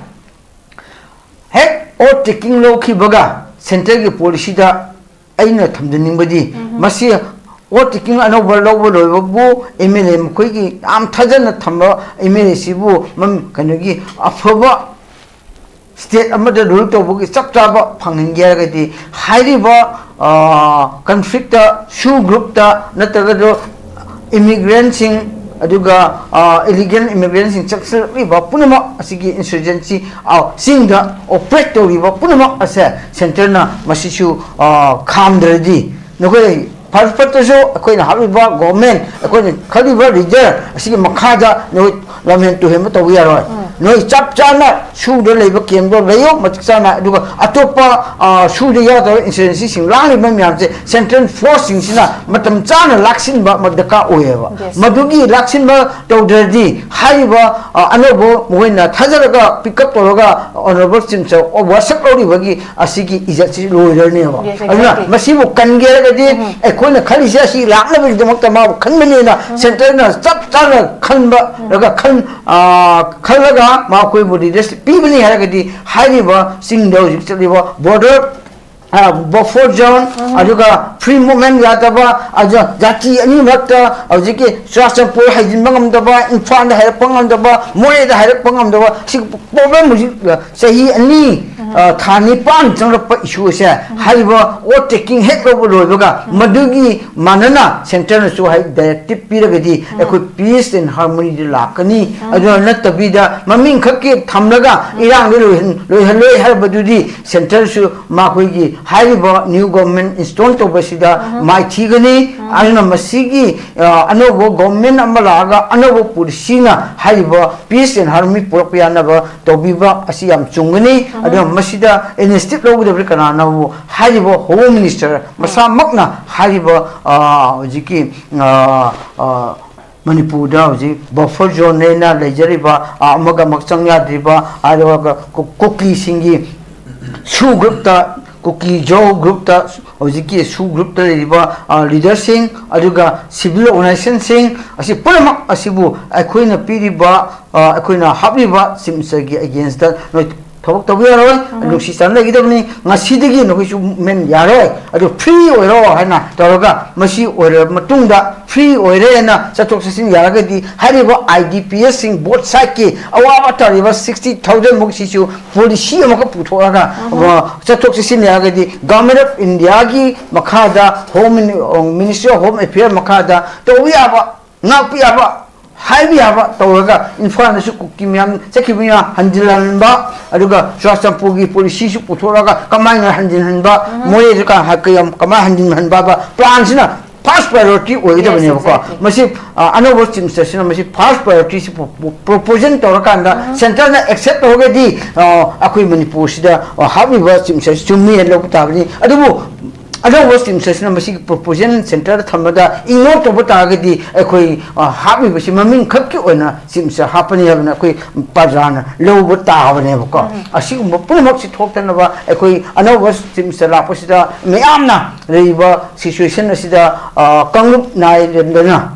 ꯍꯦꯛ oath taking ꯂꯧꯈꯤꯕꯒ centreꯒꯤ policyꯗ ꯑꯩꯅ ꯊꯝꯖꯅꯤꯡꯕꯗꯤ, ꯃꯁꯤ oath taking ꯑꯅꯧꯕ ꯂꯧꯕ ꯂꯣꯏꯕꯕꯨ MLA ꯃꯈꯣꯏꯒꯤ ꯌꯥꯝ ꯊꯥꯖꯅ ꯊꯝꯕ MLAꯁꯤꯕꯨ ꯃꯝ-, ꯀꯩꯅꯣꯒꯤ ꯑꯐꯕ state ꯑꯃꯗ rule ꯇꯧꯕꯒꯤ ꯆꯞ ꯆꯥꯕ ꯐꯪꯍꯟꯒꯦ ꯍꯥꯏꯔꯒꯗꯤ, ꯍꯥꯏꯔꯤꯕ, ꯑ, conflictꯇ, SoO groupꯇ ꯅꯠꯇ꯭ꯔꯒꯁꯨ immigrantꯁꯤꯡ, ꯑꯗꯨꯒ, ꯑ, illegal immigrantꯁꯤꯡ ꯆꯪꯁꯤꯜꯂꯛꯂꯤꯕ ꯄꯨꯝꯅꯃꯛ ꯑꯁꯤꯒꯤ insurgency, ꯑ, ꯆꯤꯡꯗ operate ꯇꯧꯔꯤꯕ ꯄꯨꯝꯅꯃꯛ ꯑꯁꯦ centreꯅ ꯃꯁꯤꯁꯨ, ꯑ, ꯈꯥꯝꯗ꯭ꯔꯗꯤ, ꯅꯈꯣꯏ ꯐꯔ ꯐꯠꯇ꯭ꯔꯁꯨ ꯑꯩꯈꯣꯏꯅ ꯍꯥꯞꯂꯤꯕ ꯒꯣꯔꯃꯦꯟ, ꯑꯩꯈꯣꯏꯅ ꯈꯜꯂꯤꯕ ꯔꯤꯖꯜ ꯑꯁꯤꯒꯤ ꯃꯈꯥꯗ ꯅꯣꯏ ꯂꯝꯍꯦꯟ ꯇꯨꯍꯦꯟꯕ ꯇꯧꯕ ꯌꯥꯔꯣꯏ꯫ ꯅꯣꯏ ꯆꯞ ꯆꯥꯅ ꯁꯨꯗ ꯂꯩꯕ ꯀꯦꯝꯗꯣ ꯂꯩꯌꯣ, ꯃꯇꯤꯛ ꯆꯥꯅ꯫ ꯑꯗꯨꯒ ꯑꯇꯣꯞꯄ, ꯑ, ꯁꯨꯗ ꯌꯥꯎꯗꯕ ꯏꯟꯁꯨꯔꯦꯟꯁꯤꯁꯤꯡ ꯂꯥꯡꯂꯤꯕ ꯃꯌꯥꯝꯁꯦ ꯁꯦꯟꯇ꯭ꯔꯦꯜ ꯐꯣꯔꯁꯁꯤꯡꯁꯤꯅ ꯃꯇꯝ ꯆꯥꯅ ꯂꯥꯛꯁꯤꯟꯕ ꯑꯃ ꯗꯔꯀꯥꯔ ꯑꯣꯏꯌꯦꯕ꯫ Yes. ꯃꯗꯨꯒꯤ ꯂꯥꯛꯁꯤꯟꯕ ꯇꯧꯗ꯭ꯔꯗꯤ ꯍꯥꯏꯔꯤꯕ, ꯑ, ꯑꯅꯧꯕ ꯃꯈꯣꯏꯅ ꯊꯥꯖꯔꯒ ꯄꯤꯛ ꯑꯞ ꯇꯧꯔꯒ honourable chief minister of worship ꯂꯧꯔꯤꯕꯒꯤ ꯑꯁꯤꯒꯤ ꯏꯖꯠꯁꯤ ꯂꯣꯏꯔꯅꯦꯕ꯫ Yes, ꯑꯗꯨꯅ exactly. ꯃꯁꯤꯕꯨ ꯀꯟꯒꯦ ꯍꯥꯏꯔꯒꯗꯤ ꯑꯩꯈꯣꯏꯅ ꯈꯜꯂꯤꯁꯦ ꯑꯁꯤ ꯂꯥꯛꯅꯕꯒꯤꯗꯃꯛꯇ ꯃꯥꯕꯨ ꯈꯟꯕꯅꯦꯅ ꯁꯦꯟꯇꯔꯅ ꯆꯞ ꯆꯥꯅ ꯈꯟꯕ, ꯔꯒ ꯈꯟ-, ꯑ, ꯈꯜꯂꯒ ꯃꯈꯣꯏꯕꯨ ꯂꯤꯗꯔꯁꯤꯞ ꯄꯤꯕꯅꯤ ꯍꯥꯏꯔꯒꯗꯤ ꯍꯥꯏꯔꯤꯕꯁꯤꯡꯗ ꯍꯧꯖꯤꯛ ꯆꯠꯂꯤꯕ ꯕꯣꯔꯗꯔ, ꯑ, ꯕꯐꯔ ꯖꯣꯟ, ꯑꯗꯨꯒ ꯐ꯭ꯔꯤ ꯃꯨꯚꯃꯦꯟ ꯌꯥꯗꯕ, ꯑꯗꯨ ꯖꯥꯇꯤ ꯑꯅꯤ ꯃꯔꯛꯇ ꯍꯧꯖꯤꯛꯀꯤ ꯆꯨꯔꯥꯆꯥꯟꯄꯨꯔ ꯍꯥꯏꯖꯤꯟꯕ ꯉꯝꯗꯕ, ꯏꯝꯐꯥꯜꯗ ꯍꯥꯏꯔꯛꯄ ꯉꯝꯗꯕ, ꯃꯣꯔꯦꯗ ꯍꯥꯏꯔꯛꯄ ꯉꯝꯗꯕ, ꯁꯤ ꯄ꯭ꯔꯣꯕ꯭ꯂꯦꯝ ꯍꯧꯖꯤꯛ, ꯑ, ꯆꯍꯤ ꯑꯅꯤ, ꯑ, ꯊꯥ ꯅꯤꯄꯥꯟ ꯆꯪꯂꯛꯄ ꯏꯁꯨ ꯑꯁꯦ, ꯍꯥꯏꯔꯤꯕ ꯑꯣꯠ ꯇꯦꯀꯤꯡ ꯍꯦꯛ ꯂꯧꯕ ꯂꯣꯏꯕꯒ ꯃꯗꯨꯒꯤ ꯃꯥꯟꯅꯅ ꯁꯦꯟꯇꯔꯅꯁꯨ ꯍꯥꯏ ꯗꯥꯏꯔꯦꯛꯇꯤꯞ ꯄꯤꯔꯒꯗꯤ ꯑꯩꯈꯣꯏ ꯄꯤꯁ ꯑꯦꯟ ꯍꯥꯔꯃꯣꯅꯤꯗ ꯂꯥꯛꯀꯅꯤ꯫ ꯑꯗꯨꯅ ꯅꯠꯇꯕꯤꯗ ꯃꯃꯤꯡ ꯈꯛꯀꯤ ꯊꯝꯂꯒ ꯏꯔꯥꯡꯗꯤ ꯂꯣꯏꯍꯟ-, ꯂꯣꯏꯍꯜꯂꯣꯏ ꯍꯥꯏꯔꯕꯗꯨꯗꯤ ꯁꯦꯟꯇꯔꯁꯨ ꯃꯈꯣꯏꯒꯤ ꯍꯥꯏꯔꯤꯕ ꯅ꯭ꯌꯨ ꯒꯣꯔꯃꯦꯟ ꯏꯟꯁꯇꯣꯜ ꯇꯧꯕꯁꯤꯗ ꯃꯥꯏꯊꯤꯒꯅꯤ꯫ ꯑꯗꯨꯅ ꯃꯁꯤꯒꯤ, ꯑ, ꯑꯅꯧꯕ ꯒꯣꯔꯃꯦꯟ ꯑꯃ ꯂꯥꯛꯑꯒ ꯑꯅꯧꯕ ꯄꯣꯂꯤꯁꯤꯅ ꯍꯥꯏꯔꯤꯕ ꯄꯤꯁ ꯑꯦꯟ ꯍꯥꯔꯃꯣꯅꯤ ꯄꯨꯔꯛꯄ ꯌꯥꯅꯕ ꯇꯧꯕꯤꯕ ꯑꯁꯤ ꯌꯥꯝ ꯆꯨꯝꯒꯅꯤ꯫ ꯑꯗꯨꯅ ꯃꯁꯤꯗ ꯏꯅꯤꯁꯤꯌꯦꯇꯤꯚ ꯂꯧꯒꯗꯕꯗꯤ ꯀꯅꯥꯅꯣꯕꯨ ꯍꯥꯏꯔꯤꯕ ꯍꯣꯝ ꯃꯤꯅꯤꯁꯇꯔ ꯃꯁꯥꯃꯛꯅ ꯍꯥꯏꯔꯤꯕ, ꯑ, ꯍꯧꯖꯤꯛꯀꯤ, ꯑ, ꯑ, ꯃꯅꯤꯄꯨꯔꯗ ꯍꯧꯖꯤꯛ ꯕꯐꯔ ꯖꯣꯟꯅꯦꯅ ꯂꯩꯖꯔꯤꯕ, ꯑ, ꯑꯃꯒ ꯑꯃꯒ ꯆꯪ ꯌꯥꯗ꯭ꯔꯤꯕ, ꯑꯗꯨꯒ ꯀꯨ-, ꯀꯨꯀꯤꯁꯤꯡꯒꯤ ꯁꯨ ꯒ꯭ꯔꯨꯞꯇ, ꯀꯨꯀꯤ ꯖꯣ ꯒ꯭ꯔꯨꯞꯇ, ꯍꯧꯖꯤꯛꯀꯤ ꯁꯨ ꯒ꯭ꯔꯨꯞꯇ ꯂꯩꯔꯤꯕ, ꯑ, ꯂꯤꯗꯔꯁꯤꯡ, ꯑꯗꯨꯒ ꯁꯤꯚꯤꯜ ꯑꯣꯔꯒꯅꯥꯏꯖꯦꯁꯟꯁꯤꯡ, ꯑꯁꯤ ꯄꯨꯝꯅꯃꯛ ꯑꯁꯤꯕꯨ ꯑꯩꯈꯣꯏꯅ ꯄꯤꯔꯤꯕ, ꯑ, ꯑꯩꯈꯣꯏꯅ ꯍꯥꯞꯂꯤꯕ ꯆꯤꯐ ꯃꯤꯅꯤꯁꯇꯔꯒꯤ ꯑꯦꯒꯦꯟꯁꯇ ꯅꯣꯏ ꯊꯕꯛ ꯇꯧꯕ ꯌꯥꯔꯣꯏ, ꯅꯨꯡꯁꯤ ꯆꯥꯟꯅꯅ ꯂꯩꯒꯗꯕꯅꯤ, ꯉꯁꯤꯗꯒꯤ ꯅꯈꯣꯏꯁꯨ ꯃꯨꯚꯃꯦꯟ ꯌꯥꯔꯣꯏ, ꯑꯗꯨ ꯐ꯭ꯔꯤ ꯑꯣꯏꯔꯣ ꯍꯥꯏꯅ ꯇꯧꯔꯒ, ꯃꯁꯤ ꯑꯣꯏꯔꯕ ꯃꯇꯨꯡꯗ ꯐ꯭ꯔꯤ ꯑꯣꯏꯔꯦꯅ ꯆꯠꯊꯣꯛ ꯆꯠꯁꯤꯟ ꯌꯥꯔꯒꯗꯤ, ꯍꯥꯏꯔꯤꯕ ꯑꯥꯏ ꯗꯤ ꯄꯤ ꯑꯦꯁꯁꯤꯡ ꯕꯣꯠ ꯁꯥꯏꯠꯀꯤ ꯑꯋꯥꯕ ꯇꯥꯔꯤꯕ ꯁꯤꯛꯁꯇꯤ ꯊꯥꯎꯖꯟꯃꯨꯛꯁꯤꯁꯨ ꯄꯣꯂꯤꯁꯤ ꯑꯃꯈꯛ ꯄꯨꯊꯣꯛꯑꯒ, ꯑ, ꯆꯠꯊꯣꯛ ꯆꯠꯁꯤꯟ ꯌꯥꯔꯒꯗꯤ, ꯒꯚꯔꯟꯃꯦꯟ ꯑꯣꯐ ꯏꯟꯗꯤꯌꯥꯒꯤ ꯃꯈꯥꯗ, home mini-, ministry of home affair ꯃꯈꯥꯗ ꯇꯧꯕ ꯌꯥꯕ, ꯉꯥꯛꯄ ꯌꯥꯕ, ꯍꯥꯏꯕ ꯌꯥꯕ ꯇꯧꯔꯒ ꯏꯝꯐꯥꯜꯗꯁꯨ ꯀꯨꯀꯤ ꯃꯌꯥꯝ ꯆꯠꯈꯤꯕ ꯃꯌꯥꯝ ꯍꯟꯖꯤꯜꯍꯟꯕ, ꯑꯗꯨꯒ ꯆꯨꯔꯥꯆꯥꯟꯄꯨꯔꯒꯤ ꯄꯣꯂꯤꯁꯤꯁꯨ ꯄꯨꯊꯣꯔꯛꯑꯒ ꯀꯃꯥꯏꯅ ꯍꯟꯖꯤꯟꯍꯟꯕ, ꯃꯣꯔꯦꯗ ꯀ-, ꯀꯌꯥꯝ ꯀꯃꯥꯏꯅ ꯍꯟꯖꯤꯟꯍꯟꯕ ꯍꯥꯏꯕ ꯄ꯭ꯂꯥꯟꯁꯤꯅ ꯐꯥꯔꯁ ꯄ꯭ꯔꯥꯏꯌꯣꯔꯤꯇꯤ ꯑꯣꯏꯒꯗꯕꯅꯦꯕꯀꯣ꯫ Exactly. ꯃꯁꯤ, ꯑ, ꯑꯅꯧꯕ ꯆꯤꯐ ꯃꯤꯅꯤꯁꯇꯔꯁꯤꯅ ꯃꯁꯤ ꯐꯥꯔꯁ ꯄ꯭ꯔꯥꯏꯌꯣꯔꯤꯇꯤꯁꯤ ꯄ꯭ꯔꯣꯄꯣꯖꯦꯜ ꯇꯧꯔꯀꯥꯟꯗ ꯁꯦꯟꯇꯔꯅ ꯑꯦꯛꯁꯦꯞ ꯇꯧꯔꯒꯗꯤ, ꯑ, ꯑꯩꯈꯣꯏ ꯃꯅꯤꯄꯨꯔꯁꯤꯗ, ꯑ, ꯍꯥꯞꯂꯤꯕ ꯆꯤꯐ ꯃꯤꯅꯤꯁꯇꯔꯁꯤ ꯆꯨꯝꯃꯤ ꯍꯥꯏꯅ ꯂꯧꯕ ꯇꯥꯕꯅꯤ꯫ ꯑꯗꯨꯕꯨ ꯑꯅꯧꯕ ꯆꯤꯐ ꯃꯤꯅꯤꯁꯇꯔꯁꯤꯅ ꯃꯁꯤꯒꯤ ꯄ꯭ꯔꯣꯄꯣꯖꯦꯜ ꯁꯦꯟꯇꯔꯗ ꯊꯝꯕꯗ ꯏꯒꯅꯣꯔ ꯇꯧꯕ ꯇꯥꯔꯒꯗꯤ ꯑꯩꯈꯣꯏ, ꯑ, ꯍꯥꯞꯂꯤꯕꯁꯤ ꯃꯃꯤꯡ ꯈꯛꯀꯤ ꯑꯣꯏꯅ ꯆꯤꯐ ꯃꯤꯅꯤꯁꯇꯔ ꯍꯥꯞꯄꯅꯤ ꯍꯥꯏꯕꯅ ꯑꯩꯈꯣꯏ ꯄ꯭ꯔꯖꯥꯅ ꯂꯧꯕ ꯇꯥꯕꯅꯦꯕꯀꯣ꯫ ꯑꯁꯤꯒꯨꯝꯕ ꯄꯨꯝꯅꯃꯛꯁꯤ ꯊꯣꯛꯇꯅꯕ ꯑꯩꯈꯣꯏ ꯑꯅꯧꯕ ꯆꯤꯐ ꯃꯤꯅꯤꯁꯇꯔ ꯂꯥꯛꯄꯁꯤꯗ ꯃꯌꯥꯝꯅ ꯂꯩꯔꯤꯕ ꯁꯤꯆꯨꯋꯦꯁꯟ ꯑꯁꯤꯗ, ꯑ, ꯀꯥꯡꯂꯨꯞ ꯅꯥꯏꯗꯅ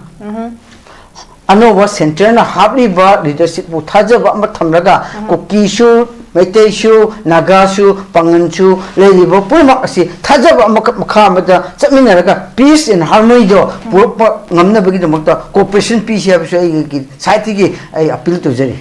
ꯑꯅꯧꯕ ꯁꯦꯟꯇꯔꯅ ꯍꯥꯞꯂꯤꯕ ꯂꯤꯗꯔꯁꯤꯞꯄꯨ ꯊꯥꯖꯕ ꯑꯃ ꯊꯝꯂꯒ ꯀꯨꯀꯤꯁꯨ, ꯃꯩꯇꯩꯁꯨ, ꯅꯥꯒꯥꯁꯨ, ꯄꯥꯉꯟꯁꯨ ꯂꯩꯔꯤꯕ ꯄꯨꯝꯅꯃꯛ ꯑꯁꯤ ꯊꯥꯖꯕ ꯑꯃꯈꯛ ꯃꯈꯥ ꯑꯃꯗ ꯆꯠꯃꯤꯟꯅꯔꯒ peace and harmony ꯗꯣ ꯄꯨꯔꯛꯄ ꯉꯝꯅꯕꯒꯤꯗꯃꯛꯇ cooperation ꯄꯤꯁꯤ ꯍꯥꯏꯕꯁꯨ ꯑꯩꯒꯤ ꯁꯥꯏꯠꯇꯒꯤ ꯑꯩ ꯑꯄꯤꯜ ꯇꯧꯖꯔꯤ꯫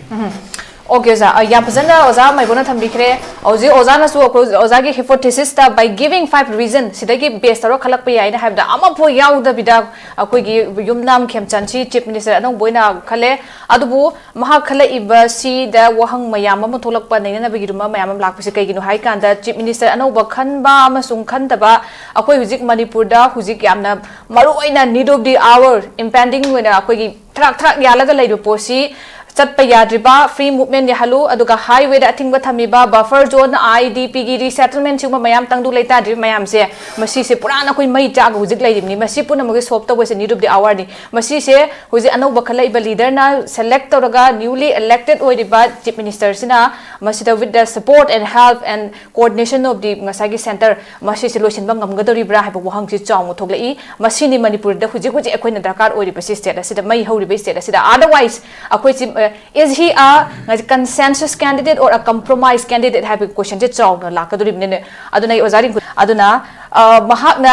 ꯑꯣꯀꯦ ꯑꯣꯖꯥ, ꯑ, ꯌꯥꯝ ꯐꯖꯅ ꯑꯣꯖꯥ ꯃꯥꯏꯕꯣꯅ ꯊꯝꯕꯤꯈ꯭ꯔꯦ꯫ ꯍꯧꯖꯤꯛ ꯑꯣꯖꯥꯅꯁꯨ ꯑꯩꯈꯣꯏ ꯑꯣꯖꯥꯒꯤ hypothesis ꯇ by giving five reason ꯁꯤꯗꯒꯤ ꯕꯦꯁ ꯇꯧꯔ ꯈꯜꯂꯛꯄ ꯌꯥꯏꯅ ꯍꯥꯏꯕꯗ ꯑꯃꯐꯥꯎ ꯌꯥꯎꯗꯕꯤꯗ ꯑꯩꯈꯣꯏꯒꯤ ꯌꯨꯝꯅꯥꯝ ꯈꯦꯝꯆꯥꯟꯁꯤ ꯆꯤꯐ ꯃꯤꯅꯤꯁꯇꯔ ꯑꯅꯧꯕ ꯑꯣꯏꯅ ꯈꯜꯂꯦ꯫ ꯑꯗꯨꯕꯨ ꯃꯍꯥꯛ ꯈꯜꯂꯛꯏꯕꯁꯤꯗ ꯋꯥꯍꯪ ꯃꯌꯥꯝ ꯑꯃ ꯊꯣꯛꯂꯛꯄ, ꯅꯩꯅꯅꯕꯒꯤꯗꯃꯛ ꯃꯌꯥꯝ ꯑꯃ ꯂꯥꯛꯄꯁꯦ ꯀꯩꯒꯤꯅꯣ ꯍꯥꯏ ꯀꯥꯟꯗ ꯆꯤꯐ ꯃꯤꯅꯤꯁꯇꯔ ꯑꯅꯧꯕ ꯈꯟꯕ ꯑꯃꯁꯨꯡ ꯈꯟꯗꯕ ꯑꯩꯈꯣꯏ ꯍꯧꯖꯤꯛ ꯃꯅꯤꯄꯨꯔꯗ ꯍꯧꯖꯤꯛ ꯌꯥꯝꯅ ꯃꯔꯨ ꯑꯣꯏꯅ need of the hour impending ꯑꯣꯏꯅ ꯑꯩꯈꯣꯏꯒꯤ ꯊꯔꯥꯛ ꯊꯔꯥꯛ ꯌꯥꯜꯂꯒ ꯂꯩꯕ ꯄꯣꯠꯁꯤ ꯆꯠꯄ ꯌꯥꯗ꯭ꯔꯤꯕ, free movement ꯌꯥꯍꯜꯂꯨ, ꯑꯗꯨꯒ highway ꯗ ꯑꯊꯤꯡꯕ ꯊꯝꯃꯤꯕ, buffer zone, I D P ꯒꯤ resettlement ꯁꯤꯒꯨꯝꯕ ꯃꯌꯥꯝ ꯇꯪꯗꯨ ꯂꯩꯇꯥꯗ꯭ꯔꯤꯕ ꯃꯌꯥꯝꯁꯦ, ꯃꯁꯤꯁꯦ ꯄꯨꯔꯥ ꯅꯈꯣꯏ ꯃꯩ ꯆꯥꯛꯑꯒ ꯍꯧꯖꯤꯛ ꯂꯩꯔꯤꯕꯅꯤ꯫ ꯃꯁꯤ ꯄꯨꯝꯅꯃꯛꯀꯤ solve ꯇꯧꯕꯁꯦ need of the hour ꯅꯤ꯫ ꯃꯁꯤꯁꯦ ꯍꯧꯖꯤꯛ ꯑꯅꯧꯕ ꯈꯜꯂꯛꯏꯕ leader ꯅ select ꯇꯧꯔꯒ newly elected ꯑꯣꯏꯔꯤꯕ chief minister ꯁꯤꯅ ꯃꯁꯤꯗ with the support and help and coordination of the ꯉꯁꯥꯏꯒꯤ center ꯃꯁꯤꯁꯦ ꯂꯣꯏꯁꯤꯟꯕ ꯉꯝꯒꯗꯧꯔꯤꯕ꯭ꯔꯥ ꯍꯥꯏꯕ ꯋꯥꯍꯪꯁꯤ ꯆꯥꯎꯅ ꯊꯣꯛꯂꯛꯏ꯫ ꯃꯁꯤꯅꯤ ꯃꯅꯤꯄꯨꯔꯗ ꯍꯧꯖꯤꯛ ꯍꯧꯖꯤꯛ ꯑꯩꯈꯣꯏꯅ ꯗꯔꯀꯥꯔ ꯑꯣꯏꯔꯤꯕꯁꯤ state ꯑꯁꯤꯗ, ꯃꯩ ꯍꯧꯔꯤꯕ state ꯑꯁꯤꯗ꯫ Otherwise ꯑꯩꯈꯣꯏꯁꯤ, ꯑ, is he a consensus candidate or a compromise candidate ꯍꯥꯏꯕꯒꯤ question ꯁꯦ ꯆꯥꯎꯅ ꯂꯥꯛꯀꯗꯧꯔꯤꯕꯅꯤꯅꯦ꯫ ꯑꯗꯨꯅ ꯑꯩ ꯑꯣꯖꯥ ꯔꯤꯡꯀꯨ, ꯑꯗꯨꯅ, ꯑ, ꯃꯍꯥꯛꯅ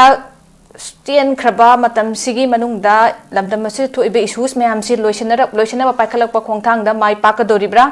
ꯇꯦꯟꯈ꯭ꯔꯕ ꯃꯇꯝꯁꯤꯒꯤ ꯃꯅꯨꯡꯗ ꯂꯝꯗꯝ ꯑꯁꯤꯗ ꯊꯣꯛꯏꯕ issues ꯃꯌꯥꯝꯁꯤ ꯂꯣꯏꯁꯤꯟꯅꯔꯛ-, ꯂꯣꯏꯁꯤꯟꯅꯕ ꯄꯥꯏꯈꯠꯂꯛꯄ ꯈꯣꯡꯊꯥꯡꯗ ꯃꯥꯏ ꯄꯥꯛꯀꯗꯧꯔꯤꯕ꯭ꯔꯥ?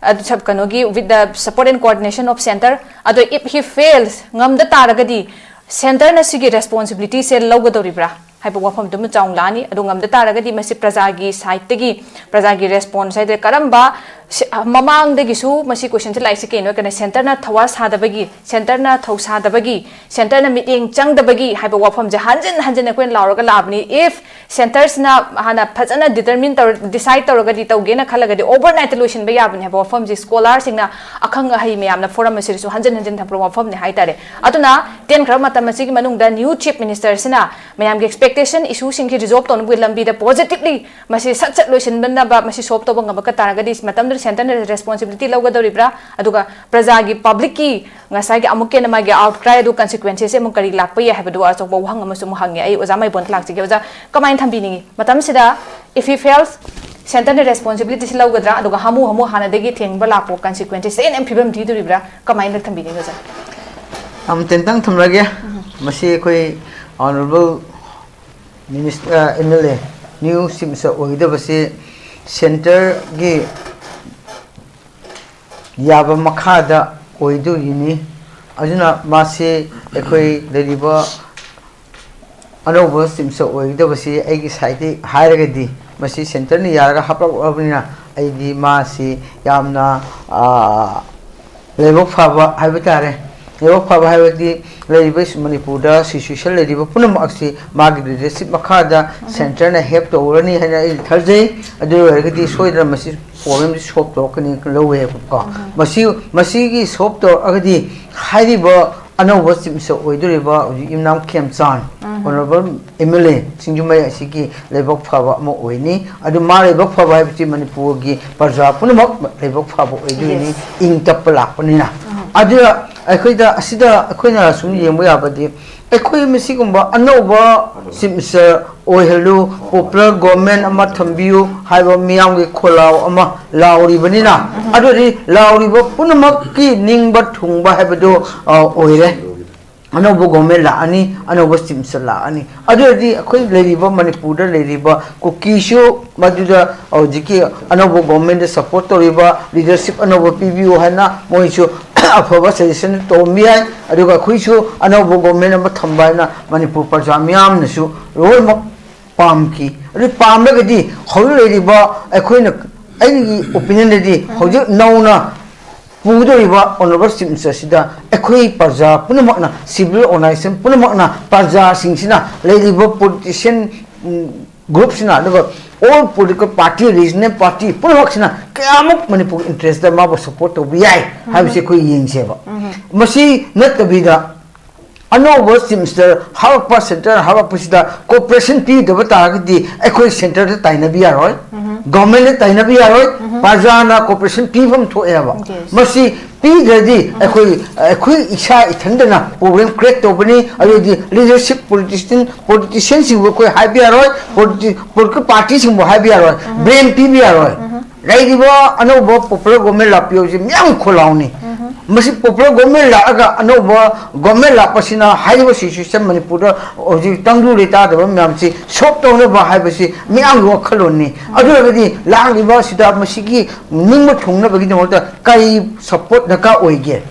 ꯑꯗꯨ ꯁꯕ-, ꯀꯩꯅꯣꯒꯤ, with the support and coordination of center, ꯑꯗꯣ if he fails, ꯉꯝꯗ ꯇꯥꯔꯒꯗꯤ centre ꯅ ꯁꯤꯒꯤ responsibility ꯁꯦ ꯂꯧꯒꯗꯧꯔꯤꯕ꯭ꯔꯥ? ꯍꯥꯏꯕ ꯋꯥꯐꯝꯗꯨꯃ ꯆꯥꯎꯅ ꯂꯥꯛꯑꯅꯤ꯫ ꯑꯗꯨ ꯉꯝꯗ ꯇꯥꯔꯒꯗꯤ ꯃꯁꯤ ꯄ꯭ꯔꯖꯥꯒꯤ ꯁꯥꯏꯠꯇꯒꯤ, ꯄ꯭ꯔꯖꯥꯒꯤ ꯔꯦꯁꯄꯣꯟꯁ ꯍꯥꯏꯗ꯭ꯔꯦ, ꯀꯔꯝꯕ ꯁꯤ-, ꯃꯃꯥꯡꯗꯒꯤꯁꯨ ꯃꯁꯤ ꯀꯣꯏꯁꯟꯁꯦ ꯂꯥꯛꯏꯁꯦ ꯀꯩꯅꯣ ꯍꯥꯏꯔꯀꯥꯟꯗ ꯁꯦꯟꯇꯔꯅ ꯊꯧꯋꯥ ꯁꯥꯗꯕꯒꯤ, ꯁꯦꯟꯇꯔꯅ ꯊꯧ ꯁꯥꯗꯕꯒꯤ, ꯁꯦꯟꯇꯔꯅ ꯃꯤꯠꯌꯦꯡ ꯆꯪꯗꯕꯒꯤ ꯍꯥꯏꯕ ꯋꯥꯐꯝꯁꯦ ꯍꯟꯖꯤꯟ ꯍꯟꯖꯤꯟ ꯑꯩꯈꯣꯏꯅ ꯂꯥꯎꯔꯒ ꯂꯥꯛꯑꯕꯅꯤ꯫ If ꯁꯦꯟꯇꯔꯁꯤꯅ ꯍꯥꯟꯅ ꯐꯖꯅ ꯗꯤꯇꯔꯃꯤꯟ ꯇꯧꯔ, ꯗꯤꯁꯥꯏꯠ ꯇꯧꯔꯒꯗꯤ, ꯇꯧꯒꯦꯅ ꯈꯜꯂꯒꯗꯤ, ꯑꯣꯚꯔꯅꯥꯏꯠꯇ ꯂꯣꯏꯁꯤꯟꯕ ꯌꯥꯕꯅꯤ ꯍꯥꯏꯕ ꯋꯥꯐꯝꯁꯤ ꯁ꯭ꯀꯣꯂꯥꯔꯁꯤꯡꯅ, ꯑꯈꯪ ꯑꯍꯩ ꯃꯌꯥꯝꯅ ꯐꯣꯔꯝ ꯑꯁꯤꯗꯁꯨ ꯍꯟꯖꯤꯟ ꯍꯟꯖꯤꯟ ꯊꯝꯕ ꯋꯥꯐꯝꯅꯤ ꯍꯥꯏꯇꯥꯔꯦ꯫ ꯑꯗꯨꯅ ꯇꯦꯟꯈ꯭ꯔꯕ ꯃꯇꯝ ꯑꯁꯤꯒꯤ ꯃꯅꯨꯡꯗ ꯅ꯭ꯌꯨ ꯆꯤꯐ ꯃꯤꯅꯤꯁꯇꯔꯁꯤꯅ ꯃꯌꯥꯝꯒꯤ ꯑꯦꯛꯁꯄꯦꯛꯇꯦꯁꯟ ꯏꯁꯨꯁꯤꯡꯁꯤ ꯔꯤꯖꯣꯜꯕ ꯇꯧꯅꯕꯒꯤ ꯂꯝꯕꯤꯗ ꯄꯣꯖꯤꯇꯤꯕꯂꯤ ꯃꯁꯤ ꯁꯠ ꯁꯠ ꯂꯣꯏꯁꯤꯟꯅꯕ, ꯃꯁꯤ ꯁꯣꯜꯕ ꯇꯧꯕ ꯉꯝꯃꯛꯄ ꯇꯥꯔꯒꯗꯤ, ꯃꯇꯝꯗꯨꯗ ꯁꯦꯟꯇꯔꯅ ꯔꯦꯁꯄꯣꯟꯁꯤꯕꯤꯂꯤꯇꯤ ꯂꯧꯒꯗꯧꯔꯤꯕ꯭ꯔꯥ? ꯑꯗꯨꯒ ꯄ꯭ꯔꯖꯥꯒꯤ, ꯄꯕ꯭ꯂꯤꯛꯀꯤ ꯉꯁꯥꯏꯒꯤ ꯑꯃꯨꯛꯀ ꯍꯦꯟꯅ ꯃꯥꯒꯤ ꯑꯥꯎꯠꯀ꯭ꯔꯥꯏ ꯑꯗꯨ, ꯀꯟꯁꯤꯀ꯭ꯋꯦꯟꯁꯦꯁꯁꯦ ꯑꯃꯨꯛ ꯀꯔꯤ ꯂꯥꯛꯄ ꯌꯥꯏ ꯍꯥꯏꯕꯗꯨ ꯑꯆꯧꯕ ꯋꯥꯍꯪ ꯑꯃꯁꯨ ꯑꯃꯨꯛ ꯍꯪꯉꯦ꯫ ꯑꯩ ꯑꯣꯖꯥ ꯃꯥꯏꯕꯣꯟꯗ ꯂꯥꯛꯆꯒꯦ꯫ ꯑꯣꯖꯥ, ꯀꯃꯥꯏꯅ ꯊꯝꯕꯤꯅꯤꯡꯉꯤ? ꯃꯇꯝꯁꯤꯗ, if he fails, ꯁꯦꯟꯇꯔꯅ ꯔꯦꯁꯄꯣꯟꯁꯤꯕꯤꯂꯤꯇꯤꯁꯤ ꯂꯧꯒꯗ꯭ꯔꯥ? ꯑꯗꯨꯒ ꯍꯥꯃꯨ ꯍꯥꯃꯨ ꯍꯥꯟꯅꯗꯒꯤ ꯊꯦꯡꯕ ꯂꯥꯛꯄ ꯀꯟꯁꯤꯀ꯭ꯋꯦꯟꯁꯦꯁ ꯍꯦꯟꯅ ꯐꯤꯕꯝ ꯊꯤꯗꯣꯔꯤꯕ꯭ꯔꯥ? ꯀꯃꯥꯏꯅ ꯊꯝꯕꯤꯅꯤꯡꯉꯤ, ꯑꯣꯖꯥ? ꯌꯥꯝ ꯇꯦꯟꯇꯪ ꯊꯝꯂꯒꯦ꯫ ꯃꯁꯤ ꯑꯩꯈꯣꯏ honourable minis-, uh, M L A, new chief minister ꯑꯣꯏꯒꯗꯕꯁꯤ ꯁꯦꯟꯇꯔꯒꯤ ꯌꯥꯕ ꯃꯈꯥꯗ ꯑꯣꯏꯗꯣꯔꯤꯅꯤ꯫ ꯑꯗꯨꯅ ꯃꯥꯁꯤ ꯑꯩꯈꯣꯏ ꯂꯩꯔꯤꯕ ꯑꯅꯧꯕ ꯆꯤꯐ ꯃꯤꯅꯤꯁꯇꯔ ꯑꯣꯏꯒꯗꯕꯁꯤ ꯑꯩꯒꯤ ꯁꯥꯏꯠꯇꯒꯤ ꯍꯥꯏꯔꯒꯗꯤ ꯃꯁꯤ ꯁꯦꯟꯇꯔꯅ ꯌꯥꯔꯒ ꯍꯥꯞꯂꯛꯂꯕꯅꯤꯅ ꯑꯩꯗꯤ ꯃꯥꯁꯤ ꯌꯥꯝꯅ, ꯑ, ꯂꯥꯏꯕꯛ ꯐꯕ ꯍꯥꯏꯕ ꯇꯥꯔꯦ꯫ ꯂꯥꯏꯕꯛ ꯐꯕ ꯍꯥꯏꯕꯗꯤ ꯂꯩꯔꯤꯕ ꯃꯅꯤꯄꯨꯔꯗ ꯁꯤꯆꯨꯋꯦꯁꯟ ꯂꯩꯔꯤꯕ ꯄꯨꯝꯅꯃꯛ ꯑꯁꯤ ꯃꯥꯒꯤ ꯂꯤꯗꯔꯁꯤꯞ ꯃꯈꯥꯗ ꯁꯦꯟꯇꯔꯅ ꯍꯦꯜꯞ ꯇꯧꯔꯅꯤ ꯍꯥꯏꯅ ꯑꯩ ꯊꯥꯖꯩ꯫ ꯑꯗꯨ ꯑꯣꯏꯔꯒꯗꯤ ꯁꯣꯏꯗꯅ ꯃꯁꯤ ꯄ꯭ꯔꯣꯕ꯭ꯂꯦꯝꯁꯤ ꯁꯣꯜꯕ ꯇꯧꯔꯛꯀꯅꯤ ꯂꯧꯋꯦꯕꯀꯣ꯫ ꯃꯁꯤ, ꯃꯁꯤꯒꯤ ꯁꯣꯜꯕ ꯇꯧꯔꯛꯑꯒꯗꯤ ꯍꯥꯏꯔꯤꯕ ꯑꯅꯧꯕ ꯆꯤꯐ ꯃꯤꯅꯤꯁꯇꯔ ꯑꯣꯏꯗꯣꯔꯤꯕ ꯍꯧꯖꯤꯛ ꯌꯨꯝꯅꯥꯝ ꯈꯦꯝꯆꯥꯟ, ꯑꯣꯅꯔꯦꯕꯜ ꯑꯦꯝ ꯑꯦꯜ ꯑꯦ ꯁꯤꯡꯖꯃꯩ ꯑꯁꯤꯒꯤ ꯂꯥꯏꯕꯛ ꯐꯕ ꯑꯃ ꯑꯣꯏꯅꯤ꯫ ꯑꯗꯨ ꯃꯥ ꯂꯥꯏꯕꯛ ꯐꯕ ꯍꯥꯏꯕꯁꯤ ꯃꯅꯤꯄꯨꯔꯒꯤ ꯄ꯭ꯔꯖꯥ ꯄꯨꯝꯅꯃꯛ ꯂꯥꯏꯕꯛ ꯐꯕ ꯑꯣꯏꯗꯣꯏꯅꯤ, ꯏꯪ ꯇꯞꯄ ꯂꯥꯛꯄꯅꯤꯅ꯫ ꯑꯗꯨꯅ ꯑꯩꯈꯣꯏꯗ, ꯑꯁꯤꯗ ꯑꯩꯈꯣꯏꯅ ꯁꯨꯝ ꯌꯦꯡꯕ ꯌꯥꯕꯗꯤ, ꯑꯩꯈꯣꯏ ꯃꯁꯤꯒꯨꯝꯕ ꯑꯅꯧꯕ ꯆꯤꯐ ꯃꯤꯅꯤꯁꯇꯔ ꯑꯣꯏꯍꯜꯂꯨ, ꯄꯣꯄꯨꯂꯔ ꯒꯣꯚꯔꯟꯃꯦꯟ ꯑꯃ ꯊꯝꯕꯤꯌꯨ ꯍꯥꯏꯕ ꯃꯤꯌꯥꯝꯒꯤ ꯈꯣꯜꯂꯥꯎ ꯑꯃ ꯂꯥꯎꯔꯤꯕꯅꯤꯅ, ꯑꯗꯨꯗꯤ ꯂꯥꯎꯔꯤꯕ ꯄꯨꯝꯅꯃꯛꯀꯤ ꯅꯤꯡꯕ ꯊꯨꯡꯕ ꯍꯥꯏꯕꯗꯨ, ꯑ, ꯑꯣꯏꯔꯦ꯫ ꯑꯅꯧꯕ ꯒꯣꯚꯔꯟꯃꯦꯟ ꯂꯥꯛꯑꯅꯤ, ꯑꯅꯧꯕ ꯆꯤꯐ ꯃꯤꯅꯤꯁꯇꯔ ꯂꯥꯛꯑꯅꯤ꯫ ꯑꯗꯨ ꯑꯣꯏꯔꯗꯤ ꯑꯩꯈꯣꯏ ꯂꯩꯔꯤꯕ ꯃꯅꯤꯄꯨꯔꯗ ꯂꯩꯔꯤꯕ ꯀꯨꯀꯤꯁꯨ ꯃꯗꯨꯗ ꯍꯧꯖꯤꯛꯀꯤ ꯑꯅꯧꯕ ꯒꯣꯚꯔꯟꯃꯦꯟꯗ ꯁꯄꯣꯔꯠ ꯇꯧꯔꯤꯕ ꯂꯤꯗꯔꯁꯤꯞ ꯑꯅꯧꯕ ꯄꯤꯕꯤꯌꯨ ꯍꯥꯏꯅ ꯃꯣꯏꯁꯨ ꯑꯐꯕ suggestion ꯇꯧꯔꯝꯕ ꯌꯥꯏ꯫ ꯑꯗꯨꯒ ꯑꯩꯈꯣꯏꯁꯨ ꯑꯅꯧꯕ government ꯑꯃ ꯊꯝꯕ ꯍꯥꯏꯅ ꯃꯅꯤꯄꯨꯔ ꯄ꯭ꯔꯖꯥ ꯃꯤꯌꯥꯝꯅꯁꯨ ꯂꯣꯏꯅꯃꯛ ꯄꯥꯝꯈꯤ꯫ ꯑꯗꯨ ꯄꯥꯝꯂꯒꯗꯤ ꯍꯧꯖꯤꯛ ꯂꯩꯔꯤꯕ ꯑꯩꯈꯣꯏꯅ, ꯑꯩꯒꯤ opinionꯗꯗꯤ ꯍꯧꯖꯤꯛ ꯅꯧꯅ ꯄꯨꯒꯗꯧꯔꯤꯕ honourable chief ministerꯁꯤꯗ ꯑꯩꯈꯣꯏ ꯄ꯭ꯔꯖꯥ ꯄꯨꯝꯅꯃꯛꯅ, civil organisation ꯄꯨꯝꯅꯃꯛꯅ, ꯄ꯭ꯔꯖꯥꯁꯤꯡꯁꯤꯅ, ꯂꯩꯔꯤꯕ politician groupꯁꯤꯅ, ꯑꯗꯨꯒ all political party, regional party ꯄꯨꯝꯅꯃꯛꯁꯤꯅ ꯀꯌꯥꯃꯨꯛ ꯃꯅꯤꯄꯨꯔꯒꯤ interestꯇ ꯃꯥꯕꯨ support ꯇꯧꯕ ꯌꯥꯏ ꯍꯥꯏꯕꯁꯤ ꯑꯩꯈꯣꯏ ꯌꯦꯡꯁꯦꯕ꯫ ꯃꯁꯤ ꯅꯠꯇꯕꯤꯗ ꯑꯅꯧꯕ chief minister ꯍꯥꯞꯂꯛꯄ, centre ꯍꯥꯞꯂꯛꯄꯁꯤꯗ cooperation ꯄꯤꯗꯕ ꯇꯥꯔꯒꯗꯤ ꯑꯩꯈꯣꯏ centreꯗ ꯇꯥꯏꯅꯕ ꯌꯥꯔꯣꯏ, governmentꯅ ꯇꯥꯏꯅꯕ ꯌꯥꯔꯣꯏ, ꯄ꯭ꯔꯖꯥꯅ cooperation ꯄꯤꯐꯝ ꯊꯣꯛꯑꯦꯕ꯫ Yes. ꯃꯁꯤ ꯄꯤꯗ꯭ꯔꯗꯤ ꯑꯩꯈꯣꯏ, ꯑꯩꯈꯣꯏ ꯏꯁꯥ ꯏꯊꯟꯗꯅ problem create ꯇꯧꯕꯅꯤ꯫ ꯑꯗꯨꯗꯤ leadership, politician, politicianꯁꯤꯡꯕꯨ ꯑꯩꯈꯣꯏ ꯍꯥꯏꯕ ꯌꯥꯔꯣꯏ, politi-, political partyꯁꯤꯡꯕꯨ ꯍꯥꯏꯕ ꯌꯥꯔꯣꯏ, blame ꯄꯤꯕ ꯌꯥꯔꯣꯏ꯫ ꯂꯩꯔꯤꯕ ꯑꯅꯧꯕ popular government ꯂꯥꯛꯄꯤꯌꯨ ꯍꯥꯏꯕꯁꯤ ꯃꯤꯌꯥꯝ ꯈꯣꯜꯂꯥꯎꯅꯤ꯫ ꯃꯁꯤ popular government ꯂꯥꯛꯑꯒ ꯑꯅꯧꯕ government ꯂꯥꯛꯄꯁꯤꯅ ꯍꯥꯏꯔꯤꯕ situation ꯃꯅꯤꯄꯨꯔꯗ ꯍꯧꯖꯤꯛ ꯇꯪꯗꯨ ꯂꯩꯇꯥꯗꯕ ꯃꯌꯥꯝꯁꯤ solve ꯇꯧꯅꯕ ꯍꯥꯏꯕꯁꯤ ꯃꯤꯌꯥꯝꯒꯤ ꯋꯥꯈꯜꯂꯣꯟꯅꯤ꯫ ꯑꯗꯨ ꯑꯣꯏꯔꯒꯗꯤ ꯂꯥꯛꯂꯤꯕ ꯑꯁꯤꯗ ꯃꯁꯤꯒꯤ ꯅꯤꯡꯕ ꯊꯨꯡꯅꯕꯒꯤꯗꯃꯛꯇ ꯀꯔꯤ support ꯗꯔꯀꯥꯔ ꯑꯣꯏꯒꯦ?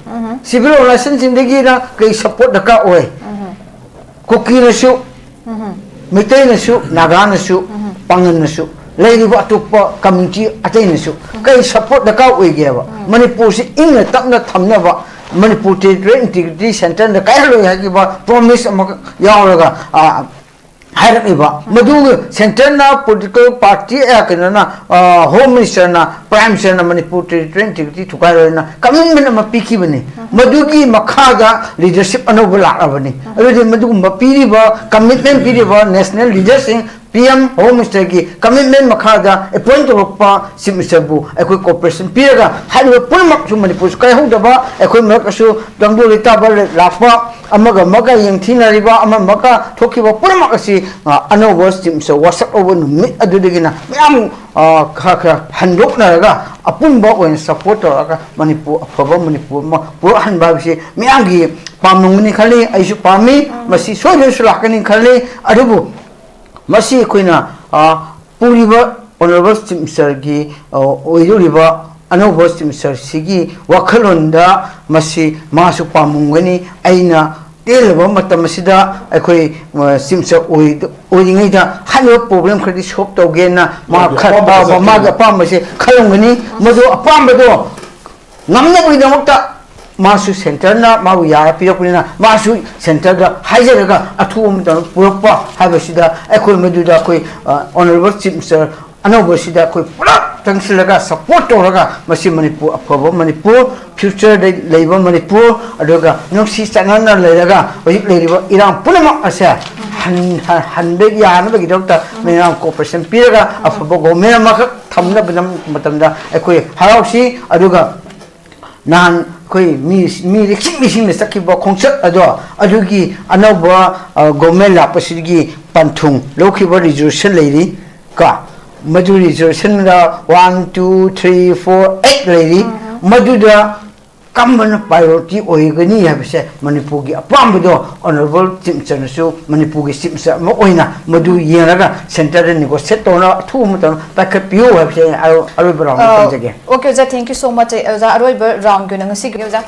Civil organisationꯁꯤꯡꯗꯒꯤꯅ ꯀꯔꯤ support ꯗꯔꯀꯥꯔ ꯑꯣꯏ? ꯀꯨꯀꯤꯅꯁꯨ, ꯃꯩꯇꯩꯅꯁꯨ, ꯅꯥꯒꯥꯅꯁꯨ, ꯄꯥꯉꯜꯅꯁꯨ, ꯂꯩꯔꯤꯕ ꯑꯇꯣꯞꯄ community ꯑꯇꯩꯅꯁꯨ ꯀꯔꯤ support ꯗꯔꯀꯥꯔ ꯑꯣꯏꯒꯦꯕ? ꯃꯅꯤꯄꯨꯔꯁꯤ ꯏꯪꯅ ꯇꯞꯅ ꯊꯝꯅꯕ, ꯃꯅꯤꯄꯨꯔ territorial integrity centreꯅ ꯀꯥꯏꯍꯜꯂꯣꯏ ꯍꯥꯏꯈꯤꯕ promise ꯑꯃꯈꯛ ꯌꯥꯎꯔꯒ, ꯑ, ꯍꯥꯏꯔꯛꯂꯤꯕ ꯃꯗꯨ centreꯅ political party, ꯑ, ꯀꯩꯅꯣꯅ, ꯑ, home ministerꯅ, prime ministerꯅ Manipur territorial integrity ꯊꯨꯒꯥꯏꯔꯣꯏꯅ commitment ꯑꯃ ꯄꯤꯈꯤꯕꯅꯤ꯫ ꯃꯗꯨꯒꯤ ꯃꯈꯥꯗ leadership ꯑꯅꯧꯕ ꯂꯥꯛꯂꯕꯅꯤ꯫ ꯑꯗꯨꯗꯤ ꯃꯗꯨꯒꯨꯝꯕ ꯄꯤꯔꯤꯕ, commitment ꯄꯤꯔꯤꯕ national leaderꯁꯤꯡ, PM, home ministerꯒꯤ commitment ꯃꯈꯥꯗ appoint ꯇꯧꯔꯛꯄ chief ministerꯕꯨ ꯑꯩꯈꯣꯏ cooperation ꯄꯤꯔꯒ ꯍꯥꯏꯔꯤꯕ ꯄꯨꯝꯅꯃꯛꯁꯨ ꯃꯅꯤꯄꯨꯔꯁꯨ ꯀꯥꯏꯍꯧꯗꯕ, ꯑꯩꯈꯣꯏ ꯃꯔꯛꯇꯁꯨ ꯇꯪꯗꯨ ꯂꯩꯇꯥꯕ ꯂꯥꯛꯄ, ꯑꯃꯒ ꯑꯃꯒ ꯌꯦꯡꯊꯤꯅꯔꯤꯕ, ꯑꯃ ꯑꯃꯒ ꯊꯣꯛꯈꯤꯕ ꯄꯨꯝꯅꯃꯛ ꯑꯁꯤ, ꯑ, ꯑꯅꯧꯕ chief minister ꯋꯥꯁꯛ ꯂꯧꯕ ꯅꯨꯃꯤꯠ ꯑꯗꯨꯗꯒꯤꯅ ꯃꯌꯥꯝ, ꯑ, ꯈꯔ ꯈꯔ ꯍꯟꯗꯣꯛꯅꯔꯒ ꯑꯄꯨꯟꯕ ꯑꯣꯏꯅ support ꯇꯧꯔꯒ ꯃꯅꯤꯄꯨꯔ, ꯑꯐꯕ ꯃꯅꯤꯄꯨꯔ ꯑꯃ ꯄꯨꯔꯛꯍꯟꯕ ꯍꯥꯏꯕꯁꯤ ꯃꯤꯌꯥꯝꯒꯤ ꯄꯥꯝꯂꯝꯒꯅꯤ ꯈꯜꯂꯤ꯫ ꯑꯩꯁꯨ ꯄꯥꯝꯃꯤ꯫ ꯃꯁꯤ ꯁꯣꯏꯗꯅꯁꯨ ꯂꯥꯛꯀꯅꯤ ꯈꯜꯂꯤ꯫ ꯑꯗꯨꯕꯨ ꯃꯁꯤ ꯑꯩꯈꯣꯏꯅ, ꯑ, ꯄꯨꯔꯤꯕ honourable chief ministerꯒꯤ, ꯑ, ꯑꯣꯏꯗꯧꯔꯤꯕ ꯑꯅꯧꯕ ꯆꯤꯞ ꯃꯤꯅꯤꯁꯇꯔꯁꯤꯒꯤ ꯋꯥꯈꯜꯂꯣꯟꯗ ꯃꯁꯤ ꯃꯥꯁꯨ ꯄꯥꯝꯃꯝꯒꯅꯤ꯫ ꯑꯩꯅ ꯇꯦꯜꯂꯕ ꯃꯇꯝ ꯑꯁꯤꯗ ꯑꯩꯈꯣꯏ ꯆꯤꯞ ꯃꯤꯅꯤꯁꯇꯔ ꯑꯣꯏꯔꯤꯉꯩꯗ ꯍꯥꯏꯔꯤꯕ ꯄ꯭ꯔꯣꯕ꯭ꯂꯦꯝ ꯈꯔꯗꯤ ꯁꯣꯜꯕ ꯇꯧꯒꯦꯅ ꯃꯥ ꯃꯥꯒꯤ ꯈꯔ ꯑꯄꯥꯝꯕ ꯃꯥꯒꯤ ꯑꯄꯥꯝꯕꯁꯦ ꯈꯜꯂꯝꯒꯅꯤ꯫ ꯃꯗꯨ ꯑꯄꯥꯝꯕꯗꯣ ꯉꯝꯅꯕꯒꯤꯗꯃꯛꯇ ꯃꯥꯁꯨ ꯁꯦꯟꯇꯔꯅ ꯃꯥꯕꯨ ꯌꯥꯔ ꯄꯤꯔꯛꯄꯅꯤꯅ ꯃꯥꯁꯨ ꯁꯦꯟꯇꯔꯗ ꯍꯥꯏꯖꯔꯒ ꯑꯊꯨꯕ ꯃꯇꯝꯗ ꯄꯨꯔꯛꯄ ꯍꯥꯏꯕꯁꯤꯗ ꯑꯩꯈꯣꯏ ꯃꯗꯨꯗ ꯑꯩꯈꯣꯏ ꯑꯣꯅꯔꯦꯕꯜ ꯆꯤꯞ ꯃꯤꯅꯤꯁꯇꯔ ꯑꯅꯧꯕꯁꯤꯗ ꯑꯩꯈꯣꯏ ꯄꯨꯂꯞ ꯆꯪꯁꯤꯜꯂꯒ ꯁꯄꯣꯔꯠ ꯇꯧꯔꯒ ꯃꯁꯤ ꯃꯅꯤꯄꯨꯔ, ꯑꯐꯕ ꯃꯅꯤꯄꯨꯔ, ꯐ꯭ꯌꯨꯆꯔꯗ ꯂꯩꯕ ꯃꯅꯤꯄꯨꯔ, ꯑꯗꯨꯒ ꯅꯨꯡꯁꯤ ꯆꯥꯟꯅꯅ ꯂꯩꯔꯒ ꯍꯧꯖꯤꯛ ꯂꯩꯔꯤꯕ ꯏꯔꯥꯡ ꯄꯨꯝꯅꯃꯛ ꯑꯁꯦ ꯍꯟ-, ꯍꯟ-, ꯍꯟꯕ ꯌꯥꯅꯕꯒꯤꯗꯃꯛꯇ ꯃꯌꯥꯝ ꯀꯣꯑꯣꯄꯔꯦꯁꯟ ꯄꯤꯔꯒ ꯑꯐꯕ ꯒꯣꯚꯔꯟꯃꯦꯟꯠ ꯑꯃꯈꯛ ꯊꯝꯅꯕ ꯃꯇꯝꯗ ꯑꯩꯈꯣꯏ ꯍꯔꯥꯎꯁꯤ꯫ ꯑꯗꯨꯒ ꯅꯍꯥꯟ ꯑꯩꯈꯣꯏ ꯃꯤ, ꯃꯤ ꯂꯤꯁꯤꯡ ꯂꯤꯁꯤꯡꯅ ꯆꯠꯈꯤꯕ ꯈꯣꯡꯆꯠ ꯑꯗꯣ, ꯑꯗꯨꯒꯤ ꯑꯅꯧꯕ, ꯑ, ꯒꯣꯚꯔꯟꯃꯦꯟꯠ ꯂꯥꯛꯄꯁꯤꯒꯤ ꯄꯟꯊꯨꯡ ꯂꯧꯈꯤꯕ ꯔꯤꯖꯣꯂꯨꯁꯟ ꯂꯩꯔꯤ ꯀꯣ꯫ ꯃꯗꯨ ꯔꯤꯖꯣꯂꯨꯁꯟꯗ one, two, three, four, eight ꯂꯩꯔꯤ꯫ ꯃꯗꯨꯗ ꯀꯔꯝꯕꯅ ꯄ꯭ꯔꯥꯏꯌꯣꯔꯤꯇꯤ ꯑꯣꯏꯒꯅꯤ ꯍꯥꯏꯕꯁꯦ ꯃꯅꯤꯄꯨꯔꯒꯤ ꯑꯄꯥꯝꯕꯗꯣ ꯑꯣꯅꯔꯦꯕꯜ ꯆꯤꯞ ꯃꯤꯅꯤꯁꯇꯔꯅꯁꯨ ꯃꯅꯤꯄꯨꯔꯒꯤ ꯆꯤꯞ ꯃꯤꯅꯤꯁꯇꯔ ꯑꯃ ꯑꯣꯏꯅ ꯃꯗꯨ ꯌꯦꯡꯂꯒ ꯁꯦꯟꯇꯔꯗ ꯅꯦꯒꯣꯁꯤꯌꯦꯠ ꯇꯧꯅ ꯑꯊꯨꯕ ꯃꯇꯝꯗ ꯄꯥꯏꯈꯠꯄꯤꯌꯨ ꯍꯥꯏꯕꯁꯦ ꯑꯩꯅ ꯑꯔꯣ-, ꯑꯔꯣꯏꯕ ꯔꯥꯎꯟꯗ ꯑ, ꯊꯝꯖꯒꯦ꯫ Okay, ꯑꯣꯖꯥ, thank you so much꯫ ꯑꯣꯖꯥ, ꯑꯔꯣꯏꯕ ꯔꯥꯎꯟꯒꯤ ꯑꯣꯏꯅ ꯉꯁꯤꯒꯤ ꯑꯣꯖꯥ,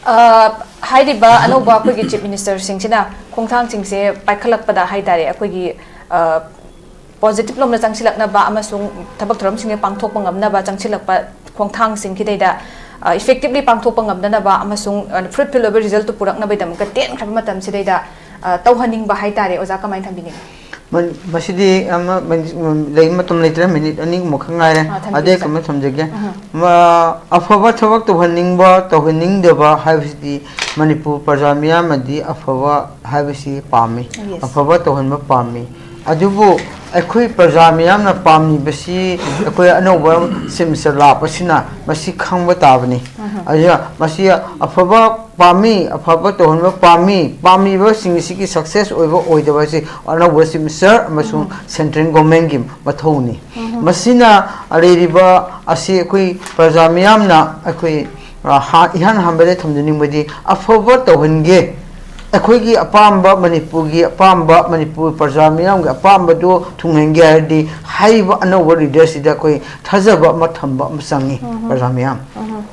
ꯑ, ꯍꯥꯏꯔꯤꯕ ꯑꯅꯧꯕ ꯑꯩꯈꯣꯏꯒꯤ ꯆꯤꯞ ꯃꯤꯅꯤꯁꯇꯔꯁꯤꯡꯁꯤꯅ ꯈꯣꯡꯊꯥꯡꯁꯤꯡꯁꯦ ꯄꯥꯏꯈꯠꯂꯛꯄꯗ ꯍꯥꯏꯇꯥꯔꯦ, ꯑꯩꯈꯣꯏꯒꯤ, ꯑ, ꯄꯣꯖꯤꯇꯤꯚ ꯂꯣꯝꯗ ꯆꯪꯁꯤꯜꯂꯛꯅꯕ ꯑꯃꯁꯨꯡ ꯊꯕꯛ ꯊꯧꯔꯝꯁꯤꯡꯁꯦ ꯄꯥꯡꯊꯣꯛꯄ ꯉꯝꯅꯕ ꯆꯪꯁꯤꯜꯂꯛꯄ ꯈꯣꯡꯊꯥꯡꯁꯤꯡꯁꯤꯗꯩꯗ, ꯑ, effectively ꯄꯥꯡꯊꯣꯛꯄ ꯉꯝꯅꯅꯕ ꯑꯃꯁꯨꯡ, ꯑ, ꯐ꯭ꯔꯨꯠꯐꯨꯜ ꯑꯣꯏꯕ ꯔꯤꯖꯜꯠꯇꯨ ꯄꯨꯔꯛꯅꯕꯒꯤꯗꯃꯛꯇ ꯇꯦꯟꯈ꯭ꯔꯕ ꯃꯇꯝꯁꯤꯗꯩꯗ, ꯑ, ꯇꯧꯍꯟꯅꯤꯡꯕ ꯍꯥꯏꯇꯥꯔꯦ꯫ ꯑꯣꯖꯥ, ꯀꯃꯥꯏꯅ ꯊꯝꯕꯤꯅꯤꯡꯉꯤ? ꯃ-, ꯃꯁꯤꯗꯤ ꯑꯃ, ꯃ-, ꯂꯩ, ꯃꯇꯝ ꯂꯩꯇ꯭ꯔꯦ, ꯃꯤꯅꯤꯠ ꯑꯅꯤꯒꯨꯝꯕ ꯈꯛ ꯉꯥꯏꯔꯦ꯫ ꯑ, ꯊꯝꯕꯤꯌꯨ, ꯑꯗꯩ ꯁꯥꯔ꯫ ꯀꯩꯅꯣ ꯊꯝꯖꯒꯦ꯫ ꯎꯝ꯫ ꯃ-, ꯑꯐꯕ ꯊꯕꯛ ꯇꯧꯍꯟꯅꯤꯡꯕ, ꯇꯧꯍꯟꯅꯤꯡꯗꯕ ꯍꯥꯏꯕꯁꯤꯗꯤ ꯃꯅꯤꯄꯨꯔ ꯄ꯭ꯔꯖꯥ ꯃꯤꯌꯥꯝꯅꯗꯤ ꯑꯐꯕ ꯍꯥꯏꯕꯁꯤ ꯄꯥꯝꯃꯤ꯫ Yes꯫ ꯑꯐꯕ ꯇꯧꯍꯟꯕ ꯄꯥꯝꯃꯤ꯫ ꯑꯗꯨꯕꯨ ꯑꯩꯈꯣꯏ ꯄ꯭ꯔꯖꯥ ꯃꯤꯌꯥꯝꯅ ꯄꯥꯝꯂꯤꯕꯁꯤ ꯑꯩꯈꯣꯏ ꯑꯅꯧꯕ ꯆꯤꯞ ꯃꯤꯅꯤꯁꯇꯔ ꯂꯥꯛꯄꯁꯤꯅ ꯃꯁꯤ ꯈꯪꯕ ꯇꯥꯕꯅꯤ꯫ ꯎꯝ꯫ ꯑꯗꯨꯅ ꯃꯁꯤ ꯑꯐꯕ ꯄꯥꯝꯃꯤ, ꯑꯐꯕ ꯇꯧꯍꯟꯕ ꯄꯥꯝꯃꯤ, ꯄꯥꯝꯃꯤꯕꯁꯤꯡ ꯑꯁꯤꯒꯤ ꯁꯛꯁꯦꯁ ꯑꯣꯏꯕ ꯑꯣꯏꯗꯕ ꯑꯁꯤ ꯑꯅꯧꯕ ꯆꯤꯞ ꯃꯤꯅꯤꯁꯇꯔ ꯑꯃꯁꯨꯡ ꯎꯝ꯫ ꯁꯦꯟꯇ꯭ꯔꯦꯜ ꯒꯣꯔꯃꯦꯟꯒꯤ ꯃꯊꯧꯅꯤ꯫ ꯎꯝ꯫ ꯃꯁꯤꯅ ꯂꯩꯔꯤꯕ ꯑꯁꯤ ꯑꯩꯈꯣꯏ ꯄ꯭ꯔꯖꯥ ꯃꯤꯌꯥꯝꯅ ꯑꯩꯈꯣꯏ, ꯑ, ꯍꯥ-, ꯏꯍꯥꯟ ꯍꯥꯟꯕꯗ ꯊꯝꯖꯅꯤꯡꯕꯗꯤ ꯑꯐꯕ ꯇꯧꯍꯟꯒꯦ, ꯑꯩꯈꯣꯏꯒꯤ ꯑꯄꯥꯝꯕ, ꯃꯅꯤꯄꯨꯔꯒꯤ ꯑꯄꯥꯝꯕ, ꯃꯅꯤꯄꯨꯔ ꯄ꯭ꯔꯖꯥ ꯃꯤꯌꯥꯝꯒꯤ ꯑꯄꯥꯝꯕꯗꯨ ꯊꯨꯡꯍꯟꯒꯦ ꯍꯥꯏꯔꯗꯤ ꯍꯥꯏꯔꯤꯕ ꯑꯅꯧꯕ ꯂꯤꯗꯔꯁꯤꯗ ꯑꯩꯈꯣꯏ ꯊꯥꯖꯕ ꯑꯃ ꯊꯝꯕ ꯑꯃ ꯆꯪꯉꯤ꯫ ꯎꯝ꯫ ꯄ꯭ꯔꯖꯥ ꯃꯤꯌꯥꯝ꯫ ꯎꯝ꯫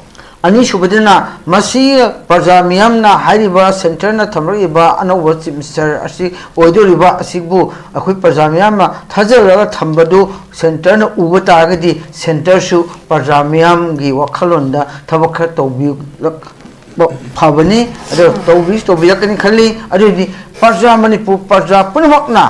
ꯑꯅꯤꯁꯨꯕꯗꯅ, ꯃꯁꯤ ꯄ꯭ꯔꯖꯥ ꯃꯤꯌꯥꯝꯅ ꯍꯥꯏꯔꯤꯕ ꯁꯦꯟꯇꯔꯅ ꯊꯝꯂꯛꯏꯕ ꯑꯅꯧꯕ ꯆꯤꯐ ꯃꯤꯅꯤꯁꯇꯔ ꯑꯁꯤ ꯑꯣꯏꯗꯣꯔꯤꯕ ꯑꯁꯤꯕꯨ ꯑꯩꯈꯣꯏ ꯄ꯭ꯔꯖꯥ ꯃꯤꯌꯥꯝꯅ ꯊꯥꯖꯔꯒ ꯊꯝꯕꯗꯨ ꯁꯦꯟꯇꯔꯅ ꯎꯕ ꯇꯥꯔꯒꯗꯤ ꯁꯦꯟꯇꯔꯁꯨ ꯄ꯭ꯔꯖꯥ ꯃꯤꯌꯥꯝꯒꯤ ꯋꯥꯈꯜꯂꯣꯟꯗ ꯊꯕꯛ ꯈꯔ ꯇꯧꯕꯤꯔꯛꯄ ꯐꯕꯅꯤ꯫ ꯑꯗꯣ ꯇꯧꯕꯤꯁꯨ ꯇꯧꯕꯤꯔꯛꯀꯅꯤ ꯈꯜꯂꯤ꯫ ꯑꯗꯨꯗꯤ ꯄ꯭ꯔꯖꯥ, ꯃꯅꯤꯄꯨꯔ ꯄ꯭ꯔꯖꯥ ꯄꯨꯝꯅꯃꯛꯅ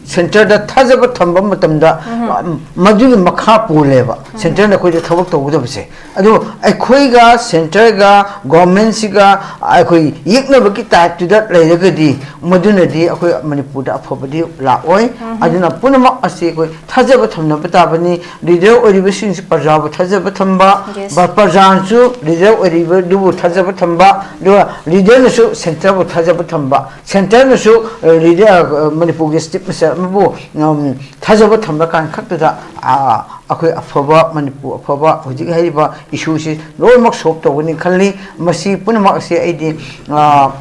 ꯁꯦꯟꯇꯔꯗ ꯊꯥꯖꯕ ꯊꯝꯕ ꯃꯇꯝꯗ, ꯎꯝ꯫ ꯃꯗꯨꯒꯤ ꯃꯈꯥ ꯄꯣꯜꯂꯦꯕ ꯁꯦꯟꯇꯔꯅ ꯑꯩꯈꯣꯏꯗ ꯊꯕꯛ ꯇꯧꯒꯗꯕꯁꯦ꯫ ꯑꯗꯣ ꯑꯩꯈꯣꯏꯒ ꯁꯦꯟꯇꯔꯒ ꯒꯣꯔꯃꯦꯟꯁꯤꯒ ꯑꯩꯈꯣꯏ ꯌꯦꯛꯅꯕꯒꯤ ꯇꯥꯏꯞꯇꯨꯗ ꯂꯩꯔꯒꯗꯤ ꯃꯗꯨꯅꯗꯤ ꯑꯩꯈꯣꯏ ꯃꯅꯤꯄꯨꯔꯗ ꯑꯐꯕꯗꯤ ꯂꯥꯛꯑꯣꯏ꯫ ꯎꯝ꯫ ꯑꯗꯨꯅ ꯄꯨꯝꯅꯃꯛ ꯑꯁꯤ ꯑꯩꯈꯣꯏ ꯊꯥꯖꯕ ꯊꯝꯅꯕ ꯇꯥꯕꯅꯤ꯫ ꯂꯤꯗꯔ ꯑꯣꯏꯔꯤꯕꯁꯤꯡꯁꯨ ꯄ꯭ꯔꯖꯥꯕꯨ ꯊꯥꯖꯕ ꯊꯝꯕ, Yes. ꯄ꯭ꯔ-, ꯄ꯭ꯔꯖꯥꯅꯁꯨ ꯂꯤꯗꯔ ꯑꯣꯏꯔꯤꯕꯗꯨꯕꯨ ꯊꯥꯖꯕ ꯊꯝꯕ, ꯑꯗꯨꯒ ꯂꯤꯗꯔꯅꯁꯨ ꯁꯦꯟꯇꯔꯕꯨ ꯊꯥꯖꯕ ꯊꯝꯕ, ꯁꯦꯟꯇꯔꯅꯁꯨ, ꯑ, ꯂꯤꯗꯔ, ꯑ, ꯃꯅꯤꯄꯨꯔꯒꯤ ꯆꯤꯐ ꯃꯤꯅꯤꯁꯇꯔ ꯑꯃꯕꯨ, ꯎꯝ, ꯊꯥꯖꯕ ꯊꯝꯂꯀꯥꯟ ꯈꯛꯇꯗ, ꯑ, ꯑꯩꯈꯣꯏ ꯑꯐꯕ ꯃꯅꯤꯄꯨꯔ, ꯑꯐꯕ ꯍꯧꯖꯤꯛ ꯍꯥꯏꯔꯤꯕ ꯏꯁꯨꯁꯤ ꯂꯣꯏꯅꯃꯛ ꯁꯣꯜꯕ ꯇꯧꯒꯅꯤ ꯈꯜꯂꯤ꯫ ꯃꯁꯤ ꯄꯨꯝꯅꯃꯛ ꯑꯁꯤ ꯑꯩꯗꯤ, ꯑ,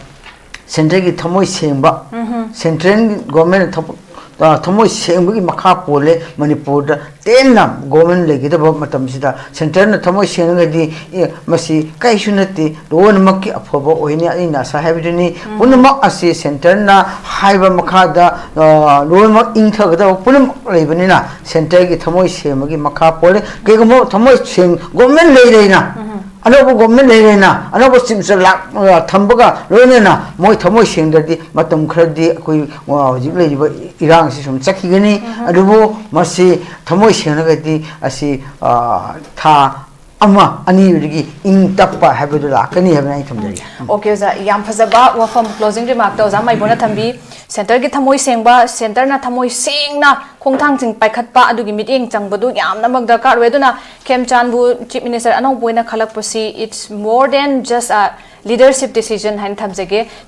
ꯁꯦꯟꯇꯔꯒꯤ ꯊꯃꯣꯏ ꯁꯦꯡꯕ, ꯎꯝꯍꯨꯝ꯫ ꯁꯦꯟꯇ꯭ꯔꯦꯜ ꯒꯣꯔꯃꯦꯟꯅ ꯊꯕꯛ, ꯑ, ꯊꯃꯣꯏ ꯁꯦꯡꯕꯒꯤ ꯃꯈꯥ ꯄꯣꯜꯂꯦ꯫ ꯃꯅꯤꯄꯨꯔꯗ ꯇꯦꯟꯅ ꯒꯣꯔꯃꯦꯟ ꯂꯩꯒꯗꯕ ꯃꯇꯝꯁꯤꯗ ꯁꯦꯟꯇꯔꯅ ꯊꯃꯣꯏ ꯁꯦꯡꯉꯒꯗꯤ, ꯑꯦ, ꯃꯁꯤ ꯀꯔꯤꯁꯨ ꯅꯠꯇꯦ, ꯂꯣꯏꯅꯃꯛꯀꯤ ꯑꯐꯕ ꯑꯣꯏꯅꯤ꯫ ꯑꯩꯅ ꯉꯁꯥꯏ ꯍꯥꯏꯕꯗꯨꯅꯤ, ꯎꯝ꯫ ꯄꯨꯝꯅꯃꯛ ꯑꯁꯤ ꯁꯦꯟꯇꯔꯅ ꯍꯥꯏꯕ ꯃꯈꯥꯗ, ꯑ, ꯂꯣꯏꯅꯃꯛ ꯏꯪꯊꯒꯗꯕ ꯄꯨꯝꯅꯃꯛ ꯂꯩꯕꯅꯤꯅ ꯁꯦꯟꯇꯔꯒꯤ ꯊꯃꯣꯏ ꯁꯦꯡꯕꯒꯤ ꯃꯈꯥ ꯄꯣꯜꯂꯦ꯫ ꯀꯩꯒꯨꯝꯕ ꯊꯃꯣꯏ ꯁꯦꯡ-, ꯒꯣꯔꯃꯦꯟ ꯂꯩꯔꯦꯅ, ꯎꯝ꯫ ꯑꯅꯧꯕ ꯒꯣꯔꯃꯦꯟ ꯂꯩꯔꯦꯅ, ꯑꯅꯧꯕ ꯆꯤꯞꯁ ꯂꯥꯛ-, ꯑ, ꯊꯝꯕꯒ ꯂꯣꯏꯅꯅ ꯃꯣꯏ ꯊꯃꯣꯏ ꯁꯦꯡꯗ꯭ꯔꯗꯤ ꯃꯇꯝ ꯈꯔꯗꯤ ꯑꯩꯈꯣꯏ, ꯑ, ꯍꯧꯖꯤꯛ ꯂꯩꯔꯤꯕ ꯏꯔꯥꯡꯁꯤ ꯁꯨꯝ ꯆꯠꯈꯤꯒꯅꯤ꯫ ꯎꯝ꯫ ꯑꯗꯨꯕꯨ ꯃꯁꯤ ꯊꯃꯣꯏ ꯁꯦꯡꯂꯒꯗꯤ ꯑꯁꯤ, ꯑ, ꯊꯥ ꯑꯃ ꯑꯅꯤꯗꯒꯤ ꯏꯪ ꯇꯞꯄ ꯍꯥꯏꯕꯗꯨ ꯂꯥꯛꯀꯅꯤ ꯍꯥꯏꯕꯅ ꯑꯩ ꯊꯝꯖꯒꯦ꯫ ꯎꯝ꯫ ꯑꯣꯀꯦ, ꯑꯣꯖꯥ, ꯌꯥꯝ ꯐꯖꯕ ꯋꯥꯐꯝ, ꯀ꯭ꯂꯣꯖꯤꯡ ꯔꯤꯃꯥꯔꯛꯇ ꯑꯣꯖꯥ ꯃꯥꯏꯕꯣꯅ ꯊꯝꯕꯤ꯫ ꯁꯦꯟꯇꯔꯒꯤ ꯊꯃꯣꯏ ꯁꯦꯡꯕ, ꯁꯦꯟꯇꯔꯅ ꯊꯃꯣꯏ ꯁꯦꯡꯅ ꯈꯣꯡꯊꯥꯡꯁꯤꯡ ꯄꯥꯏꯈꯠꯄ ꯑꯗꯨꯒꯤ ꯃꯤꯠꯌꯦꯡ ꯆꯪꯕꯗꯨ ꯌꯥꯝꯅꯃꯛ ꯗꯔꯀꯥꯔ ꯑꯣꯏ꯫ ꯑꯗꯨꯅ ꯈꯦꯝꯆꯥꯟꯕꯨ ꯆꯤꯐ ꯃꯤꯅꯤꯁꯇꯔ ꯑꯅꯧꯕ ꯑꯣꯏꯅ ꯈꯜꯂꯛꯄꯁꯤ, it's more than just a leadership decision ꯍꯥꯏꯅ ꯊꯝꯖꯒꯦ꯫